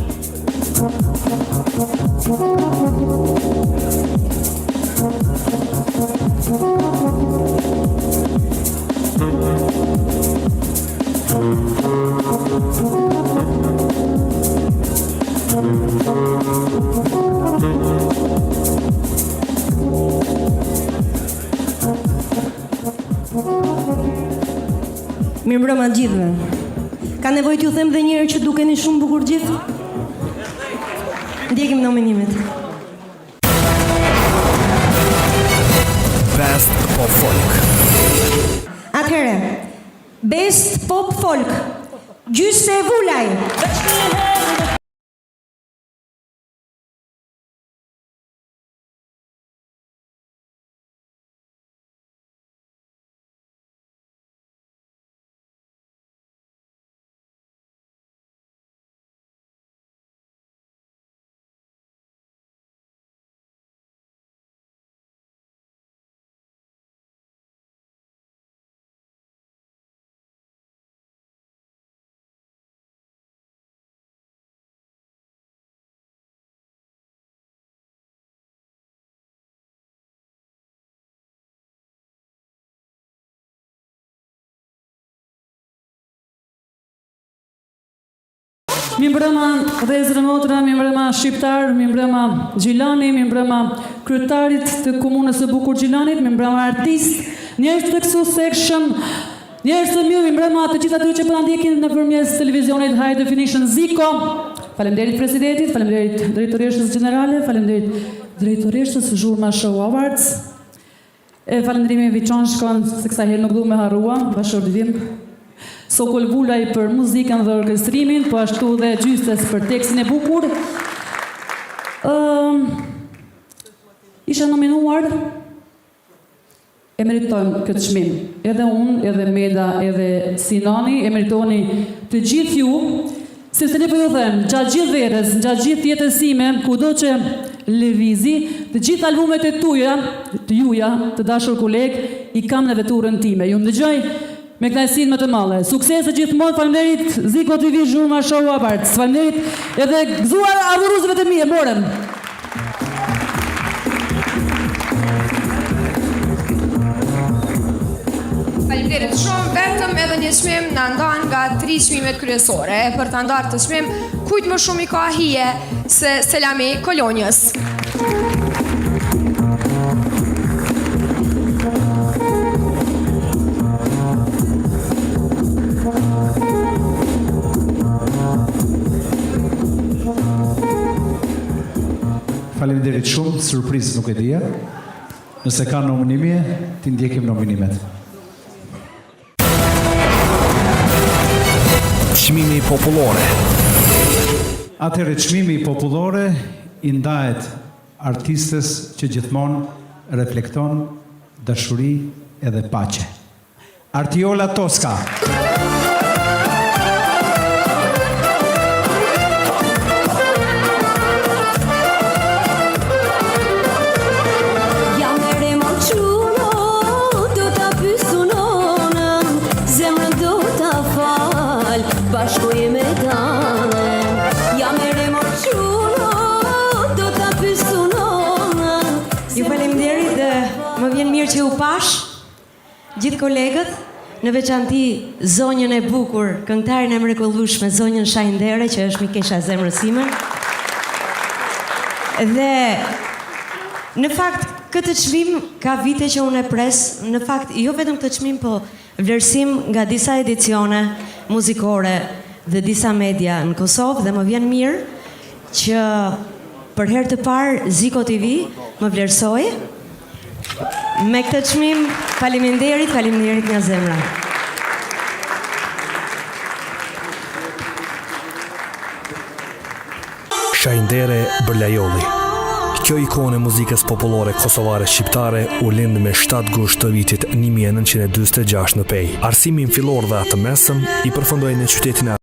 Mirëmbrëma të gjithëve. Ka nevojë t'ju them dhe njëherë që dukeni shumë bukur gjithë? Ndjekim nominimet. Best Pop Folk. Atëherë, Best Pop Folk. Gjyste Vulaj. Mirëmbrëma vëllezër e motra, mirëmbrëma shqiptarë, mirëmbrëma Gjilani, mirëmbrëma kryetarit të komunës së bukur Gjilanit, mirëmbrëma artistë, njerëz të suksesshëm, njerëz të mirë, mirëmbrëma të gjithë atyre që po na ndjekin nëpërmjet televizionit High Definition Ziko. Faleminderit presidentit, faleminderit drejtoreshës gjenerale, faleminderit drejtoreshës Zhurma Show Awards. E falënderimi i veçantë shkon se kësaj herë nuk du me harrua, bashkëshortit tim, Sokol Vulaj për muzikën dhe orkestrimin, po ashtu dhe Gjystes për tekstin e bukur. Ëm isha nominuar e meritojmë këtë çmim. Edhe unë, edhe Meda, edhe Sinani, e meritoni të gjithë ju. Sepse ne po ju them, gjatë gjithë verës, gjatë gjithë jetës sime, kudo që lëvizi, të gjithë albumet e tuja, të juja, të dashur kolegë, i kam në veturën time. Ju ndëgjoj me kënaqësinë më të madhe. Suksese gjithmonë, faleminderit Ziko TV Zhurma Show Awards. Faleminderit edhe gëzuar adhuruesve të mi, e morëm. Faleminderit shumë, vetëm edhe një çmim na ndan nga tri çmimet kryesore. E për ta ndarë këtë çmim, kujt më shumë i ka hije se Selami Kolonjës. Faleminderit shumë, surprizë nuk e dija. Nëse ka nominime, t'i ndjekim nominimet. Çmimi popullore. Atëherë çmimi popullore i ndahet artistes që gjithmonë reflekton dashuri edhe paqe. Artiola Toska. Jam e re mor çuno, do ta pysu nonën, zemrën do ta fal, bashkoje me tanen. Jam e re mor çuno, do ta pysu nonën. Ju faleminderit dhe më vjen mirë që ju pash. Gjithë kolegët, në veçanti zonjën e bukur, këngëtaren e mrekullueshme, zonjën Shahindere, që është mikesha e zemrës sime. Dhe në fakt këtë çmim ka vite që unë e pres, në fakt jo vetëm këtë çmim, po vlerësim nga disa edicione muzikore dhe disa media në Kosovë dhe më vjen mirë që për herë të parë Ziko TV më vlerësoi. Me këtë çmim, faleminderit, faleminderit nga zemra. Shahindere Bërlajolli. Kjo ikonë e muzikës popullore kosovare shqiptare u lind me 7 gusht të vitit 1946 në Pejë. Arsimin fillor dhe atë mesëm i përfundoi në qytetin e.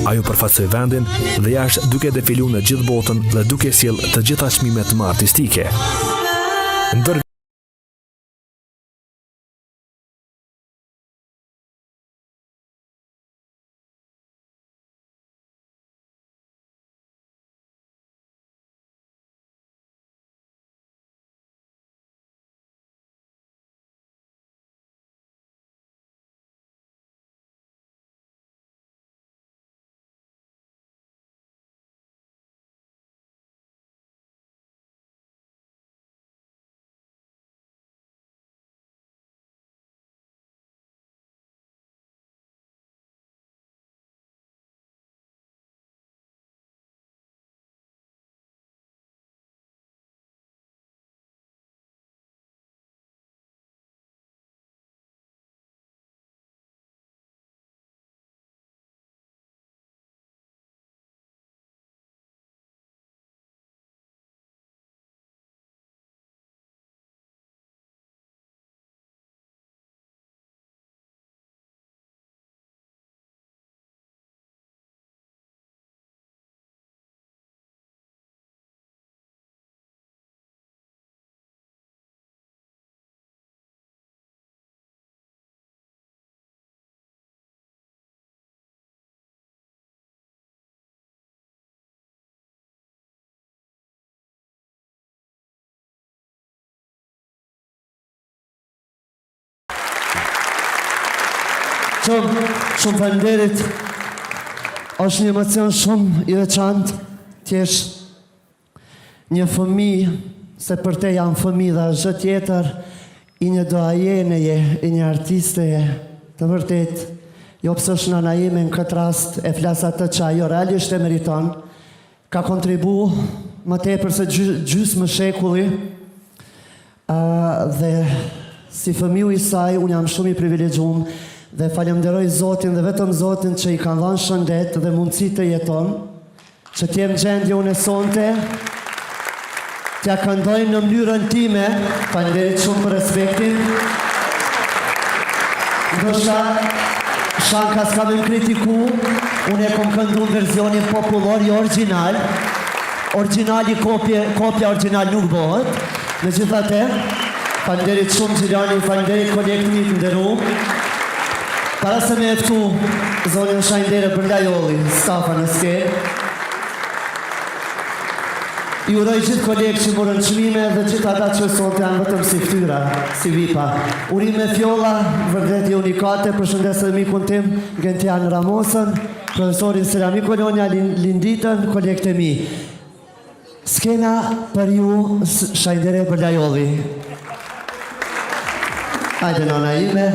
Ajo përfaqësoi vendin dhe jashtë duke defilu në gjithë botën dhe duke sjellë të gjitha çmimet më artistike. Ndër Shumë, shumë faleminderit. Është një emocion shumë i veçantë të jesh një fëmijë, se për te jam fëmijë dhe asgjë tjetër, i një doajeneje, i një artisteje, të vërtetë, jo pse është nana ime në këtë rast e flas atë që ajo realisht e meriton, Ka kontribu më tepër se gjysmë shekulli dhe si fëmiu i saj unë jam shumë i privilegjum dhe falemnderoj Zotin dhe vetëm Zotin që i kanë dhanë shëndet dhe mundësi të jeton që të jem gjendje unë sonte t'ja këndoj në mënyrën time faleminderit shumë për respektin ndoshta Shanka s'ka me më kritiku unë e kom këndu në versionin popullor jo origjinal origjinali kopje, kopja origjinal nuk bëhet megjithatë faleminderit shumë Gjilani faleminderit kolegë të mi të nderuam para se me e ftu zonjën Shanjndere Bërlajolli Stafa në skenë I uroj gjithë kolegë që morën çmime dhe gjithë ata që sonte janë vetëm si fytyra, si vipa. Urime Fjolla, vërtet je unikate, përshëndes edhe mikun tim, Gentian Ramosën, profesorin Selami Kolonja, Linditën, kolegët e mi. Skena për ju, Shanjndere Bërlajolli. Ajde nana ime,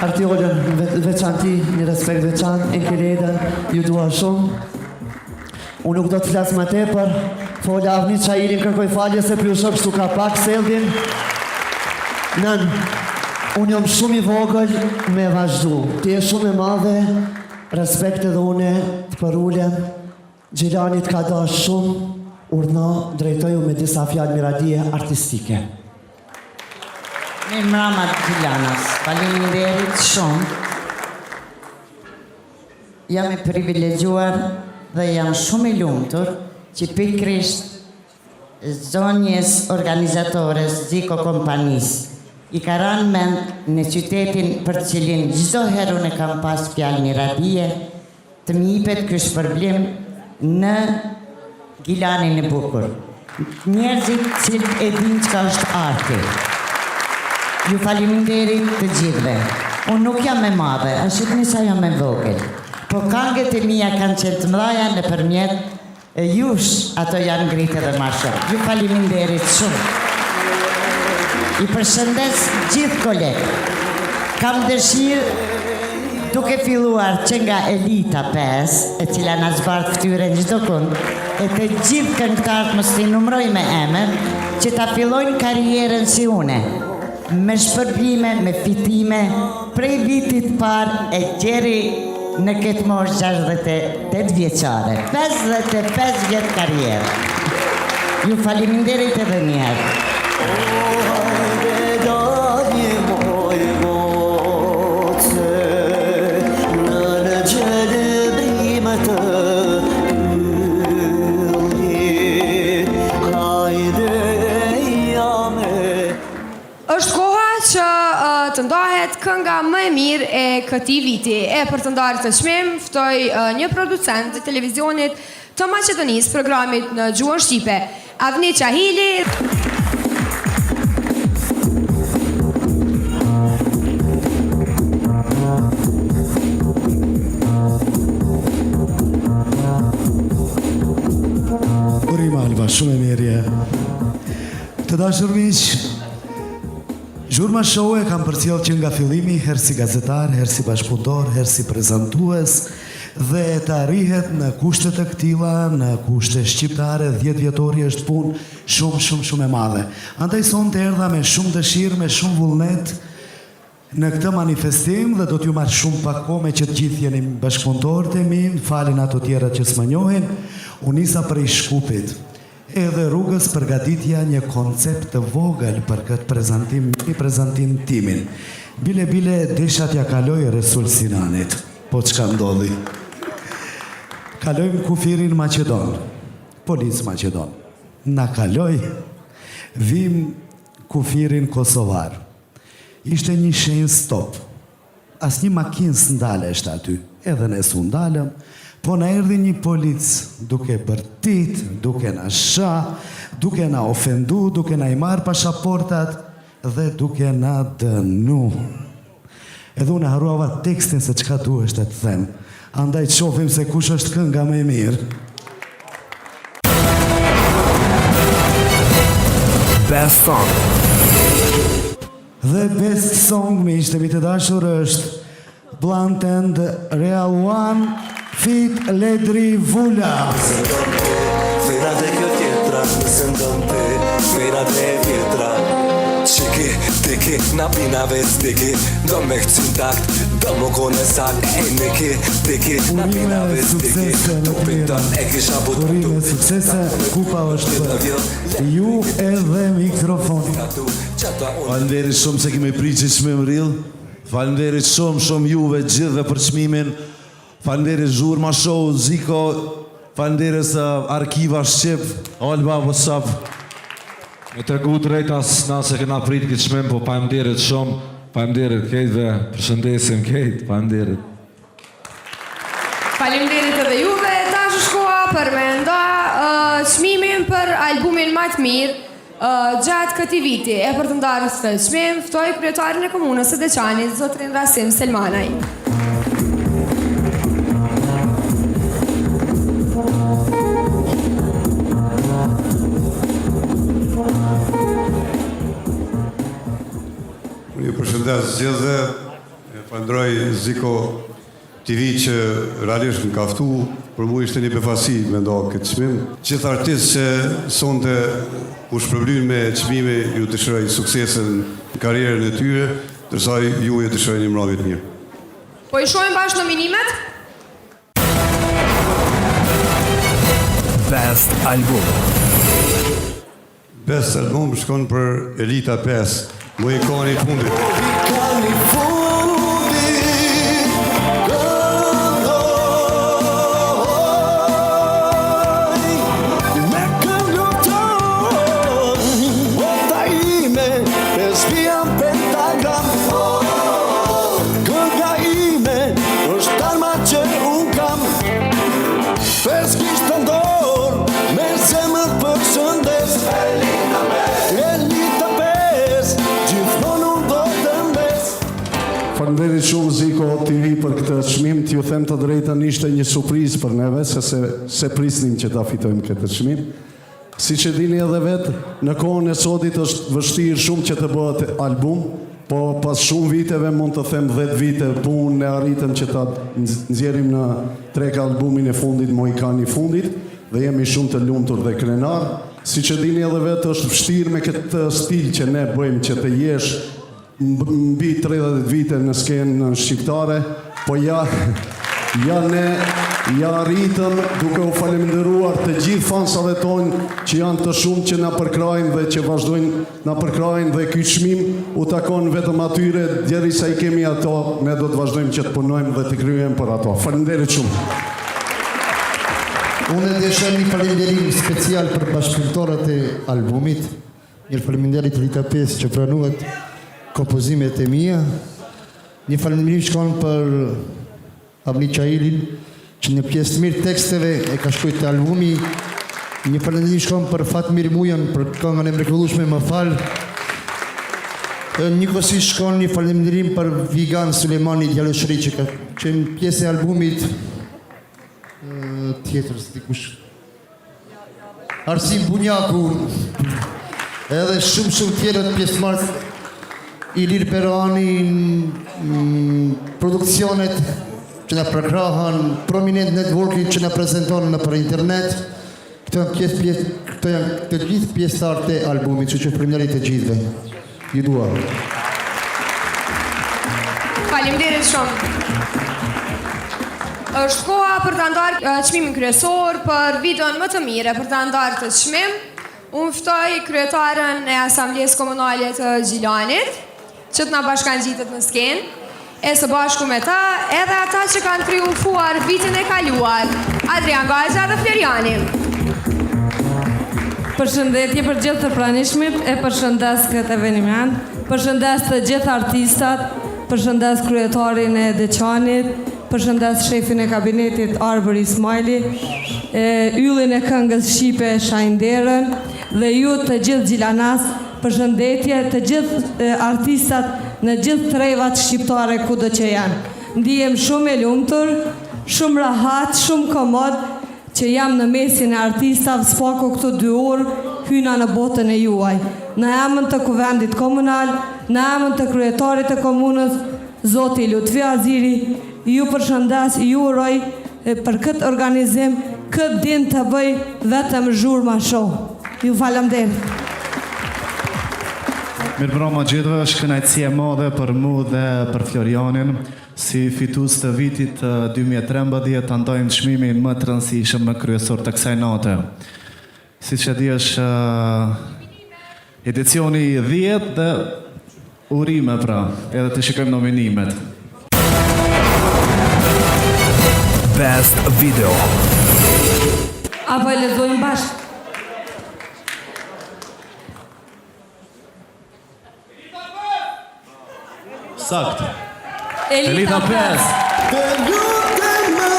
Artiolën veçanti, një respekt veçantë, Enkeledën, ju dua shumë. Unë nuk do të flas më tepër, fola Avni Çairin kërkoj falje se po ju shoh kështu ka pak Seldin. Nën, unë jam shumë i vogël me vazhdu. Ti je shumë e madhe, respekt edhe une të përulem. Gjilani të ka dash shumë, urdhno drejtoju me disa fjalë miradije artistike. Mirëmbrama Gjilanas, faleminderit shumë. Jam e privilegjuar dhe jam shumë e lumtur që pikërisht zonjës organizatores Ziko Kompanisë i ka ra në mend në qytetin për të cilin çdo herë unë kam pas fjalë miradije të më jipet ky shpërblim në Gilanin e bukur. Njerëzit të cilët e dinë çka është arti. Ju faleminderit të gjithëve. Unë nuk jam e madhe, ashtu sa jam e vogël. Po kangët e mia kanë qenë të mëdhaja nëpërmjet jush ato janë ngritë edhe ma shumë. Ju faleminderit shumë. I përshëndes gjithë kolegët. Kam dëshirë duke filluar që nga Elita 5, e cila na zbardh fytyrën çdo kund, e të gjithë këngëtarët mos t'i numëroj me emër, që ta fillojnë karrierën si une, me shpërblime, me fitime, prej vitit parë e deri në këtë moshë 68 vjeçare, 55 vjet karrierë. Ju faleminderit edhe një herë. këtij viti. E për të ndarë këtë çmim, ftoj një producent të televizionit të Maqedonisë, programit në gjuhën shqipe, Avni Qahili. Urime Alba, shumë e mirë je. Të dashur miq, Zhurma Show e kam përcjellë që nga fillimi, herë si gazetar, herë si bashkëpunëtor, herë si prezantues dhe të arrihet në kushte të këtilla, në kushte shqiptare, dhjetëvjetori është punë shumë shumë shumë e madhe. Andaj sonte erdha me shumë dëshirë, me shumë vullnet në këtë manifestim dhe do t'ju marr shumë pak kohë meqë të gjithë jeni bashkëpunëtorët e mi, më falin ato tjerat që s'më njohin, u nisa prej Shkupit. Edhe rrugës përgatitja një koncept të vogël për këtë prezantim mini prezantim timin. Bile bile desha t'ia kaloj Resul Sinanit. Po çka ndodhi? Kalojmë kufirin maqedon. Polic maqedon. Na kaloi. Vijmë kufirin kosovar. Ishte një shenjë stop. Asnjë makinë s'ndaleshte aty, edhe ne s'u ndalëm, po na erdhi një polic duke bërtit, duke na sha, duke na ofendu, duke na i marrë pashaportat dhe duke na dënu. Edhe unë e harruava tekstin se çka duheshte të them. Andaj të shofim se kush është kënga më e mirë. Best Song. Dhe best song miqtë e mi të dashur është Blunt and Real One feat Ledri Vula. Fejra dhe kjo tjetra, nëse ndon ti, fejra dhe vjetra Qiki, tiki, na pina veç tiki Do me këqin takt, do më kone sak E niki, tiki, na pina Urime veç tiki suksese me të mira. E kisha butu Urime suksese, kupa është për ju edhe mikrofoni. Faleminderit shumë se kemi prit që çmim real. Faleminderit shumë shumë juve gjithëve për çmimin. Faleminderit Zhurma Show, Ziko, faleminderit uh, Arkiva Shqip, Alba, what's up? Me tregu drejt as na s'e kena prit këtë çmim, po faleminderit shumë, faleminderit kejtve, përshëndesim kejt, faleminderit. Faleminderit edhe juve. Tash është koha për me nda uh, çmimin për albumin më të mirë uh, gjatë këtij viti. E për të ndarë këtë çmim, ftoj kryetarin e komunës së Deçanit, zotrin Rasim Selmanaj. Unë ju përshëndes gjithëve, e falenderoj Ziko TV që realisht më ka ftu, për mu ishte një befasi me nda këtë çmim. Gjithë artistët që sonte u shpërblyn me çmime ju dëshiroj suksese në karrierën e tyre, ndërsa ju ju dëshiroj një mbrëmje të mirë. Po i shohim bashkë nominimet? Best Album. Best album shkon për Elita 5, Mohikani i fundit. Mohikani i fundit Këndoj Me këngë luftoj Bota ime Pesë pentagram Kënga ime është arma që unë kam Pesë gishta n'dorë Me zemër përshëndes Elita 5 Gjithmonë unë do të mbes Faleminderit shumë Ziko TV për këtë çmim. T'ju them të drejtën ishte një surprizë për neve se se s'e prisnim që ta fitojmë këtë çmim. Siç e dini edhe vetë, në kohën e sotit është vështirë shumë që të bëhet album, po pas shumë viteve mund të them 10 vite punë ne arritëm që ta nxjerrim në treg albumin e fundit Mohikani i fundit dhe jemi shumë të lumtur dhe krenar. Siç e dini edhe vetë është vështirë me këtë stil që ne bëjmë që të jesh mbi 30 vite në skenë shqiptare, po ja, ja ne ja arritëm duke u falemnderuar të gjithë fansave tonë që janë të shumë që na përkrahin dhe që vazhdojnë na përkrahin dhe ky çmim u takon vetëm atyre derisa i kemi ato, ne do të vazhdojmë që të punojmë dhe të krijojmë për ato. Faleminderit shumë. Unë desha një falënderim special për bashkëpunëtorët e albumit. Mirë faleminderit Elita 5 që pranuat kompozimet e mia. Një falënderim shkon për Avni Çailin, që një pjesë të mirë teksteve e ka shkrujt te albumi. Një falënderim shkon për Fatmir Mujën për këngën e mrekullueshme Më fal. Njëkohësisht shkon një falënderim për Vigan Sulejmani djaloshëri që ka qenë pjesë e albumit tjetër, s'di kush. Arsim Bunjaku, edhe shumë shumë tjerët pjesëmarrës, Ilir Perani, mm, produksionet që na përkrahën, Prominent Networking që na prezenton nëpër internet, këto janë pjesë, pjesë, këto janë të gjithë pjesëtarët e albumit, që që faleminderit të gjithëve. Ju dua. Faleminderit shumë. Është koha për ta ndarë çmimin kryesor për videon më të mirë, për ta ndarë këtë çmim. Unë ftoj kryetaren e Asamblesë Komunale të Gjilanit, që të na bashkangjitet në skenë, e së bashku me ta edhe ata që kanë triumfuar vitin e kaluar, Adrian Gaxha dhe Floriani. Përshëndetje për gjithë të pranishmit, e përshëndes këtë eveniment, përshëndes të gjithë artistat, përshëndes kryetarin e Deçanit, përshëndes shefin e kabinetit Arbër Ismajli, e, yllin e këngës shqipe Shain Derën dhe ju të gjithë gjilanas, Përshëndetje të gjithë artistat në gjithë trevat shqiptare kudo që janë. Ndihem shumë e lumtur, shumë rahat, shumë komod që jam në mesin e artistave, s'paku këto dy orë hyna në botën e juaj. Në emën të Kuvendit Komunal, në emën të kryetarit të komunës, zoti Lutfi Haziri, ju përshëndes, ju uroj për këtë organizim, këtë din të bëj vetëm Zhurma Show. Ju falemnderit. Mirëmbrëma gjithëve, është kënaqësi e madhe për mu dhe për Florianin, si fitues të vitit 2013 ta ndajmë çmimin më të rëndësishëm, më kryesor të kësaj nate. Siç e di është edicioni i 10 dhe urime pra, edhe të shikojmë nominimet. Best Video. Apo e lexojmë bashkë? Sakt. Elita 5. Të lutem më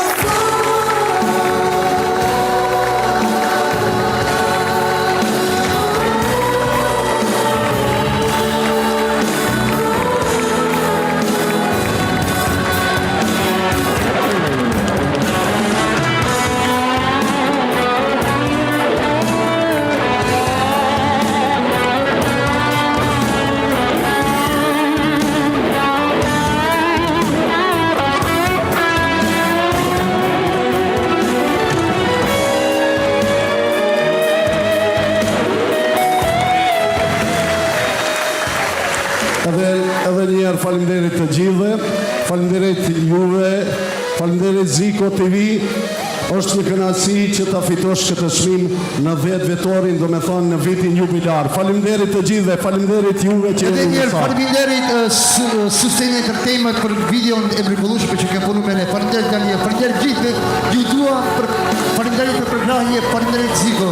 Edhe edhe një herë faleminderit të gjithëve, faleminderit juve, faleminderit Ziko TV. Është një kënaqësi që ta fitosh këtë çmim në 10 vjetorin, domethënë në vitin jubilar. Faleminderit të gjithëve, faleminderit juve që Edhe jeni një në herë sallë. faleminderit eh, Su- eh, Sustain Entertainment për videon e mrekullueshme që ke punu me ne. Faleminderit Daniel, faleminderit gjithëve. Ju dua për faleminderit për përkrahje, faleminderit Ziko.